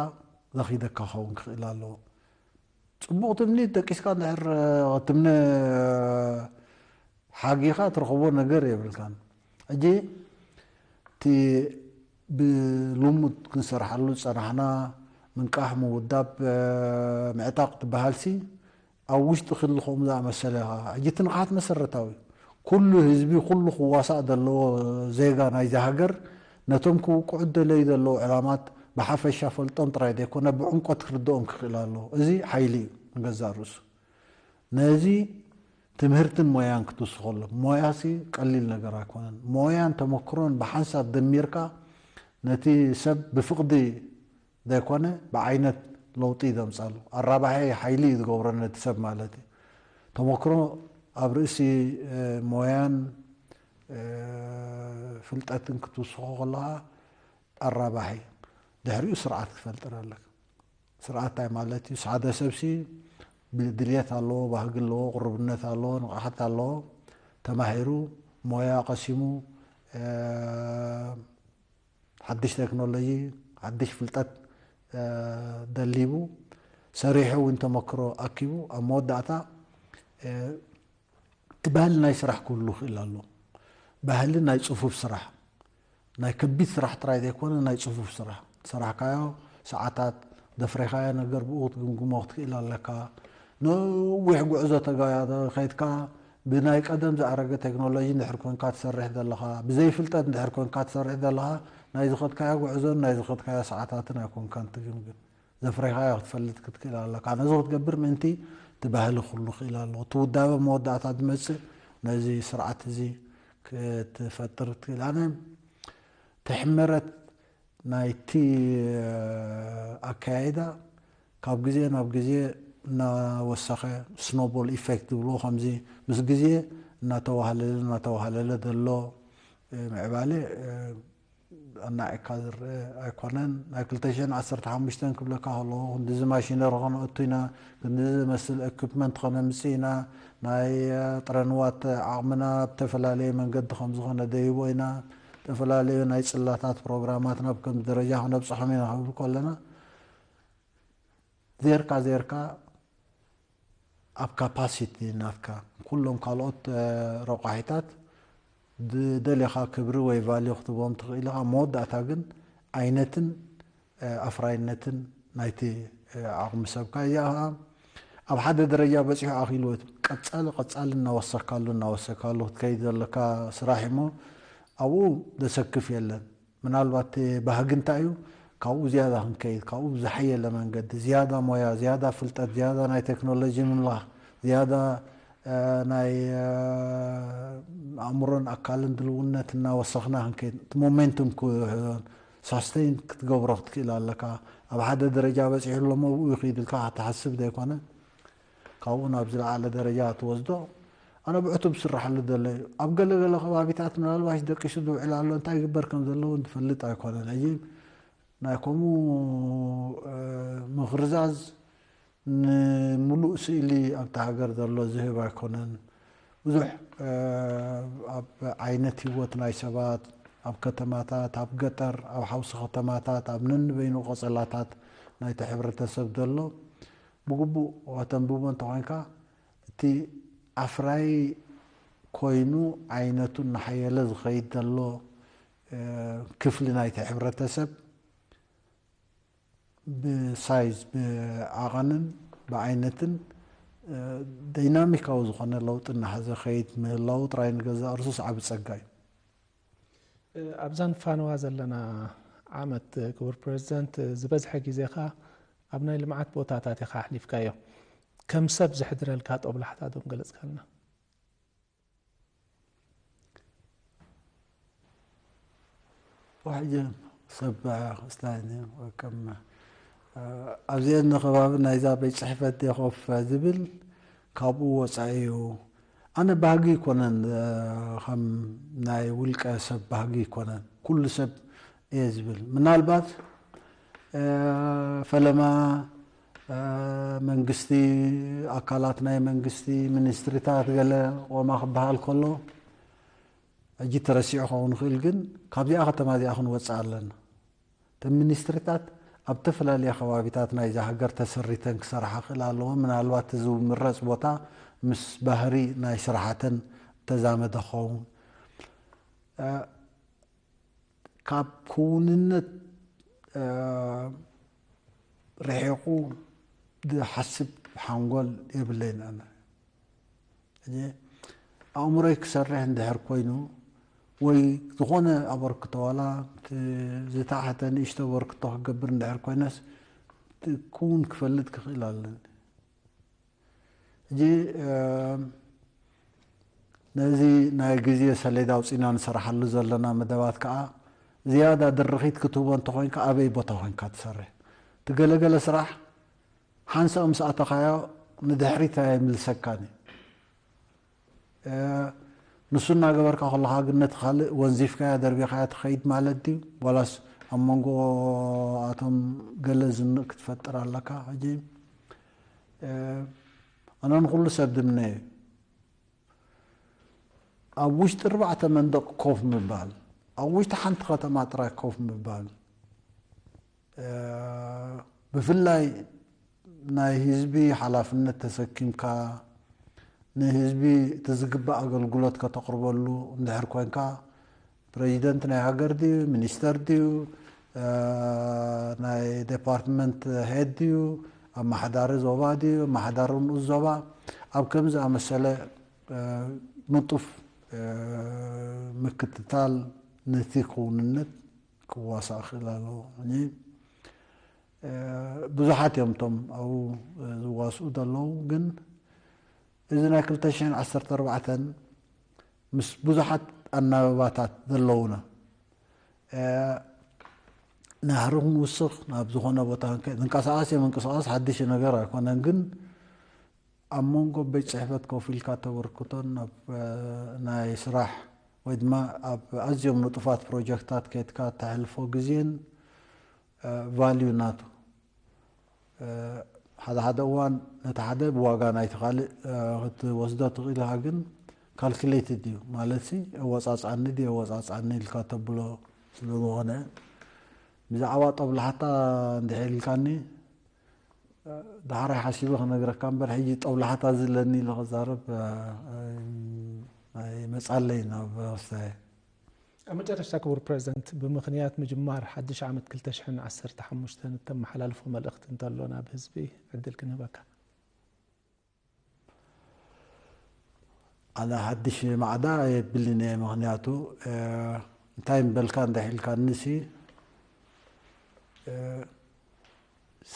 ዘኺደካ ኸውን ክኽእል ኣለዎ። ፅቡቕ ትምኒት ደቂስካ እንድሕር ክትምነ ሓጊኻ ትረኽቦ ነገር የብልካን። ሕጂ እቲ ብልሙድ ክንሰርሓሉ ዝፀናሕና ምንቃሕ፣ ምውዳብ፣ ምዕጣቕ ትበሃልሲ ኣብ ውሽጢ ክልኹም ዝኣመሰለ ኢኻ። ሕጂ እቲ ንቕሓት መሰረታዊ ኩሉ ህዝቢ፣ ኩሉ ክዋሳእ ዘለዎ ዜጋ ናይዚ ሃገር ነቶም ክውቅዑ ደለዩ ዘለዉ ዕላማት ብሓፈሻ ፈልጦም ጥራይ ዘይኮነ ብዕምቆት ክርድኦም ክኽእል ኣለዎ። እዚ ሓይሊ እዩ ንገዛእ ርእሱ። ነዚ ትምህርትን ሞያን ክትውስኸሎም። ሞያሲ ቀሊል ነገር ኣይኮነን። ሞያን ተመክሮን ብሓንሳብ ደሚርካ ነቲ ሰብ ብፍቕዲ ዘይኮነ ብዓይነት ለውጢ እዩ ዘምፃሉ። ኣራባሒ ሓይሊ እዩ ዝገብሮ ነቲ ሰብ ማለት እዩ። ተመክሮ ኣብ ርእሲ ሞያን ፍልጠትን ክትውስኾ ከለኻ ኣራባሒ፣ ድሕሪኡ ስርዓት ክፈልጥር ኣለካ። ስርዓት እንታይ ማለት እዩ? ሓደ ሰብሲ ድልየት ኣለዎ፣ ባህጊ ኣለዎ፣ ቅሩብነት ኣለዎ፣ ንቕሓት ኣለዎ፣ ተማሂሩ፣ ሞያ ቀሲሙ፣ ሓድሽ ቴክኖሎጂ፣ ሓድሽ ፍልጠት ደሊቡ፣ ሰሪሑ እውን ተመክሮ ኣኪቡ፣ ኣብ መወዳእታ እቲ ባህሊ ናይ ስራሕ ክህሉ ይኽእል ኣሎ። ባህሊ ናይ ፅፉፍ ስራሕ፣ ናይ ከቢድ ስራሕ ጥራይ ዘይኮነ ናይ ፅፉፍ ስራሕ፣ ዝሰራሕካዮ ሰዓታት፣ ዘፍረኻዮ ነገር ብኡ ክትግምግሞ ክትክእል ኣለካ። ነዊሕ ጉዕዞ ተጋያ ከይድካ ብናይ ቀደም ዝኣረገ ቴክኖሎጂ እንድሕር ኮንካ ትሰርሕ ዘለኻ፣ ብዘይ ፍልጠት እንድሕር ኮንካ ትሰርሕ ዘለኻ፣ ናይ ዝኸድካዮ ጉዕዞን ናይ ዝኸድካዮ ሰዓታትን ኣይኮንካን ትግምግም። ዘፍረኻዮ ክትፈልጥ ክትክእል ኣለካ። ነዚ ክትገብር ምእንቲ እቲ ባህሊ ክህሉ ክእል ኣለዎ። እቲ ውዳበ መወዳእታ ዝመፅእ ነዚ ስርዓት እዚ ክትፈጥር ትክእል። ኣነ እቲ ሕመረት ናይቲ ኣካያይዳ ካብ ግዜ ናብ ግዜ እናወሰኸ፣ ስኖቦል ኢፌክት ዝብልዎ፣ ከምዚ ምስ ግዜ እናተዋህለለ እናተዋህለለ ዘሎ ምዕባለ ኣናዒካ ዝረአ ኣይኮነን። ናይ ክልተ ሽሕን ዓሰርተ ሓሙሽተን ክብለካ ከለኹ ክንድዚ ማሽነሪ ከነእቱ ኢና፣ ክንድዚ ዝመስል ኤኩፕመንት ከነምፅእ ኢና፣ ናይ ጥረ ንዋት ዓቕምና ብተፈላለየ መንገዲ ከምዚ ከነደይቦ ኢና፣ ዝተፈላለዩ ናይ ፅላታት ፕሮግራማት ናብ ከምዚ ደረጃ ከነብፅሖም ኢና ክብል ከለና፣ ዜርካ ዜርካ ኣብ ካፓሲቲ ናትካ ኩሎም ካልኦት ረቋሒታት ዝደሌኻ ክብሪ ወይ ቫልዩ ክትቦም ትኽእል ኢኻ። መወዳእታ ግን ዓይነትን ኣፍራይነትን ናይቲ ዓቕሚ ሰብካ እዚኣ ከዓ ኣብ ሓደ ደረጃ በፂሑ ኣኺልዎ ቀፃሊ ቀፃሊ እናወሰካሉ እናወሰካሉ ክትከይድ ዘለካ ስራሕ እሞ ኣብኡ ዘሰክፍ የለን። ምናልባት እቲ ባህጊ እንታይ እዩ? ካብኡ ዝያዳ ክንከይድ፣ ካብኡ ብዝሓየለ መንገዲ፣ ዝያዳ ሞያ፣ ዝያዳ ፍልጠት፣ ዝያዳ ናይ ቴክኖሎጂ ምምላኽ፣ ዝያዳ ናይ ኣእምሮን ኣካልን ድልውነት እናወሰኽና ክንከይድ፣ እቲ ሞሜንቱም ሳስቴን ክትገብሮ ክትክእል ኣለካ። ኣብ ሓደ ደረጃ በፂሑ ኣሎ እሞ ብኡ ይኽይድ ኢልካ ክትሓስብ ዘይኮነ፣ ካብኡ ናብ ዝለዓለ ደረጃ ትወስዶ። ኣነ ብዕቱብ ዝስራሓሉ ዘሎ እዩ። ኣብ ገለ ገለ ከባቢታት ምናልባሽ ደቂሱ ዝውዕል ኣሎ፣ እንታይ ይግበር ከም ዘለዎ እውን ዝፈልጥ ኣይኮነን። ሕጂ ናይ ከምኡ ምኽርዛዝ ንምሉእ ስእሊ ኣብቲ ሃገር ዘሎ ዝህብ ኣይኮነን። ብዙሕ ኣብ ዓይነት ህይወት ናይ ሰባት፣ ኣብ ከተማታት፣ ኣብ ገጠር፣ ኣብ ሓውሲ ከተማታት፣ ኣብ ነንበይኑ ቀጸላታት ናይቲ ሕብረተሰብ ዘሎ ብግቡእ ከተንብቦ እንተኾይንካ፣ እቲ ኣፍራይ ኮይኑ ዓይነቱ እናሓየለ ዝኸይድ ዘሎ ክፍሊ ናይቲ ሕብረተሰብ ብሳይዝ፣ ብዓቐንን ብዓይነትን ዳይናሚካዊ ዝኾነ ለውጢ እናሓዘ ከይድ ምህላው ጥራይ ንገዛእ ርሱስ ዓቢ ጸጋ እዩ። ኣብዛ ንፋነዋ ዘለና ዓመት ክቡር ፕረዚደንት ዝበዝሐ ግዜኻ ኣብ ናይ ልምዓት ቦታታት ኢኻ ኣሕሊፍካዮ። ከም ሰብ ዘሕድረልካ ጦብላሕታ ዶ ምገለጽካልና? ሕጂ ሰብ ክስታይ ከም ኣብዚአን ከባቢ ናይዛ ቤት ፅሕፈት ኮፍ ዝብል ካብኡ ወፃኢ እዩ። ኣነ ባህጊ ይኮነን ከም ናይ ውልቀ ሰብ ባህጊ ይኮነን ኩሉ ሰብ እየ ዝብል ምናልባት ፈለማ መንግስቲ ኣካላት ናይ መንግስቲ ሚኒስትሪታት ገለ ቆማ ክበሃል ከሎ ሕጂ ተረሲዑ ክኸውን ይኽእል ግን ካብዚኣ ከተማ እዚኣ ክንወፅእ ኣለና። እተን ሚኒስትሪታት ኣብ ዝተፈላለያ ከባቢታት ናይዛ ሃገር ተሰሪተን ክሰርሓ ክእል ኣለዎ። ምናልባት እዚ ዝምረፅ ቦታ ምስ ባህሪ ናይ ስራሓተን ተዛመደ ክኸውን ካብ ክውንነት ርሒቑ ዝሓስብ ሓንጎል የብለይን ኣነ። ሕጂ ኣእምሮይ ክሰርሕ እንድሕር ኮይኑ ወይ ዝኾነ ኣበርክቶ ዋላ ዝተሓተ ንእሽቶ ኣበርክቶ ክገብር እንድሕር ኮይነስ ክውን ክፈልጥ ክኽእል ኣለኒ። ሕጂ ነዚ ናይ ግዜ ሰሌዳ ኣውፂና ንሰርሓሉ ዘለና መደባት ከዓ ዝያዳ ድርኺት ክትህቦ እንተኮይንካ ኣበይ ቦታ ኮንካ ትሰርሕ? እቲ ገለገለ ስራሕ ሓንሳእ ምስ ኣተኻዮ ንድሕሪት ኣየምልሰካን እዩ። ንሱ እናገበርካ ከለካ ግን ነቲ ካልእ ወንዚፍካያ ደርቢኻያ ትኸይድ ማለት ድዩ? ዋላስ ኣብ መንጎ ኣቶም ገለ ዝንእ ክትፈጥር ኣለካ? ሕጂ ኣነ ንኩሉ ሰብ ድምነ እዩ ኣብ ውሽጢ እርባዕተ መንደቕ ኮፍ ምባል፣ ኣብ ውሽጢ ሓንቲ ከተማ ጥራይ ኮፍ ምባል፣ ብፍላይ ናይ ህዝቢ ሓላፍነት ተሰኪምካ ንህዝቢ እቲ ዝግባእ ኣገልግሎት ከተቕርበሉ እንድሕር ኮንካ ፕሬዚደንት ናይ ሃገር ድዩ ሚኒስተር ድዩ ናይ ዴፓርትመንት ሄድ ድዩ ኣመሓዳሪ ዞባ ድዩ ኣመሓዳሪ ንኡስ ዞባ ኣብ ከምዚ ኣመሰለ ንጡፍ ምክትታል ነቲ ክውንነት ክዋሳእ ክእል ኣለዎ። ብዙሓት እዮም እቶም ኣብኡ ዝዋስኡ ዘለዉ ግን እዚ ናይ ክልተ ሽሕን ዓሰርተ ኣርባዕተን ምስ ብዙሓት ኣናበባታት ዘለውና ናህሪ ክንውስኽ ናብ ዝኾነ ቦታ ንቀሳቐስ እየ ምንቅስቓስ ሓድሽ ነገር ኣይኮነን ግን ኣብ መንጎ ቤት ፅሕፈት ኮፍ ኢልካ ተበርክቶን ኣብ ናይ ስራሕ ወይ ድማ ኣብ ኣዝዮም ንጡፋት ፕሮጀክታት ከድካ ተሕልፎ ግዜን ቫልዩ ናቱ ሓደ ሓደ እዋን ነቲ ሓደ ብዋጋ ናይቲ ካልእ ክትወስዶ ትኽእል ኢኻ ግን ካልኩሌትድ እዩ ማለት ሲ ኣወፃፅኣኒ ድዩ ኣወፃፅኣኒ ኢልካ ተብሎ ስለዝኾነ ብዛዕባ ጦብላሕታ እንድሕር ኢልካኒ ዳሕራይ ሓሲበ ክነግረካ እምበር ሕጂ ጦብላሕታ ዝለኒ ኢለ ክዛረብ ኣይመፃለይ ናብ ክስታይ ኣብ መጨረሽታ ክቡር ፕረዚደንት ብምኽንያት ምጅማር ሓድሽ ዓመት ክልተ ሽሕን ዓሰርተ ሓሙሽተን እተመሓላልፎ መልእኽቲ እንተሎ ናብ ህዝቢ ዕድል ክንህበካ። ኣነ ሓድሽ ማዕዳ የብልን እየ ምኽንያቱ እንታይ ምበልካ እንድሕር ኢልካንሲ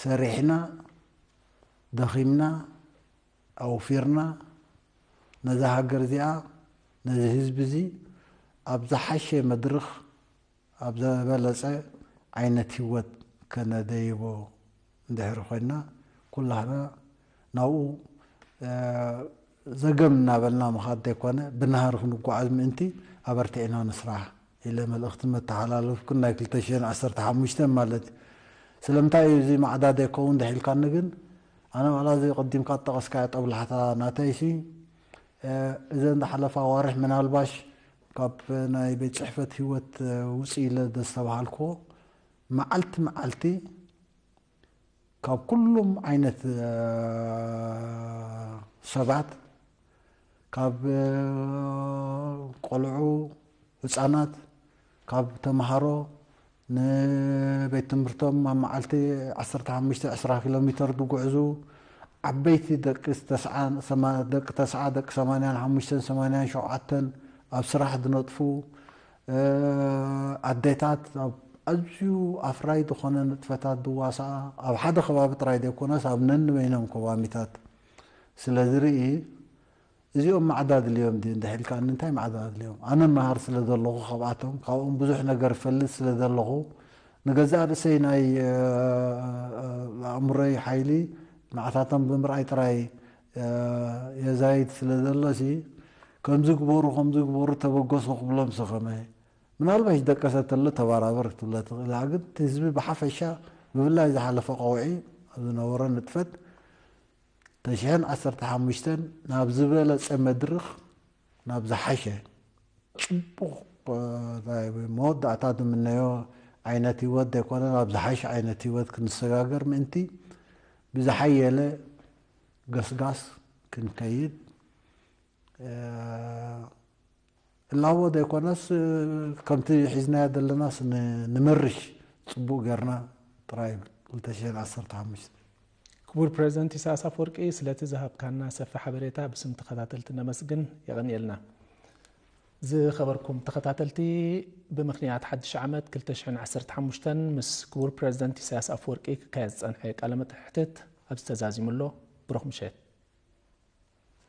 ሰሪሕና ደኺምና ኣውፊርና ነዛ ሃገር እዚኣ ነዚ ህዝቢ እዚ ኣብ ዝሓሸ መድርኽ ኣብ ዝበለፀ ዓይነት ህይወት ከነደይቦ እንድሕር ኮይና ኩላህና ናብኡ ዘገም እናበልና ምኻድ ዘይኮነ ብናህሪ ክንጓዓዝ ምእንቲ ኣበርቲዕና ንስራሕ ኢለ መልእኽቲ መተሓላለፍኩን ናይ ክልተ ሽሕን ዓሰርተ ሓሙሽተን ማለት እዩ። ስለምንታይ እዩ እዚ ማዕዳ ዘይከውን ድሒልካኒ ግን ኣነ ዋላ እዚ ቀዲምካ ጠቐስካዮ ጠብላሕታ ናተይሲ እዘን ዝሓለፋ ኣዋርሕ ምናልባሽ ካብ ናይ ቤት ጽሕፈት ህይወት ውፅእ ኢለ ዘስተባሃልክዎ መዓልቲ መዓልቲ ካብ ኩሉም ዓይነት ሰባት ካብ ቆልዑ ህፃናት ካብ ተምሃሮ ንቤት ትምህርቶም ኣብ መዓልቲ ዓሰርተ ሓሙሽተ ዕስራ ኪሎ ሜትር ዝጉዕዙ ዓበይቲ ደቂ ተስዓ ደቂ ሰማንያን ሓሙሽተን ሰማንያን ሸውዓተን ኣብ ስራሕ ዝነጥፉ ኣዴታት ኣብ ኣዝዩ ኣፍራይ ዝኾነ ንጥፈታት ዝዋሳኣ ኣብ ሓደ ከባቢ ጥራይ ዘይኮነስ ኣብ ነንበይኖም ከባሚታት ስለ ዝርኢ እዚኦም ማዕዳ ድልዮም ድዩ እንድሕልካ እንታይ ማዕዳ ድልዮም ኣነ መሃር ስለ ዘለኹ ካብኣቶም ካብኦም ብዙሕ ነገር ፈልጥ ስለ ዘለኹ ንገዛእ ርእሰይ ናይ ኣእምሮይ ሓይሊ ንዓታቶም ብምርኣይ ጥራይ የዛይድ ስለ ዘሎ ሲ ከምዚ ግበሩ ከምዚ ግበሩ ተበገሱ ክብሎም ሰኸመ ምናልባሽ ደቀሰ ተሎ ተባራበር ክትብለ ትኽእል ግን ህዝቢ ብሓፈሻ ብፍላይ ዝሓለፈ ቀውዒ ኣብ ዝነበሮ ንጥፈት ተሽሕን ዓሰርተ ሓሙሽተን ናብ ዝበለፀ መድርኽ ናብ ዝሓሸ ፅቡቕ መወዳእታ ዝምነዮ ዓይነት ህይወት ዘይኮነ ናብ ዝሓሸ ዓይነት ህይወት ክንሰጋገር ምእንቲ ብዝሓየለ ገስጋስ ክንከይድ እላዎ ዘይኮነስ ከምቲ ሒዝናዮ ዘለናስ ንምርሽ ፅቡቅ ጌርና ጥራይ ክልተ ሽሕን ዓሰርተ ሓሙሽተ ክቡር ፕሬዝደንት ኢሳያስ ኣፈወርቂ ስለቲ ዝሃብካና ሰፊ ሓበሬታ ብስም ተኸታተልቲ ነመስግን የቐንየልና። ዝኸበርኩም ተኸታተልቲ ብምኽንያት ሓድሽ ዓመት ክልተ ሽሕን ዓሰርተ ሓሙሽተን ምስ ክቡር ፕሬዝደንት ኢሳያስ ኣፈወርቂ ክካየድ ዝጸንሐ ቃለ መሕትት ኣብዚ ተዛዚሙ ኣሎ። ብሩኽ ምሸት።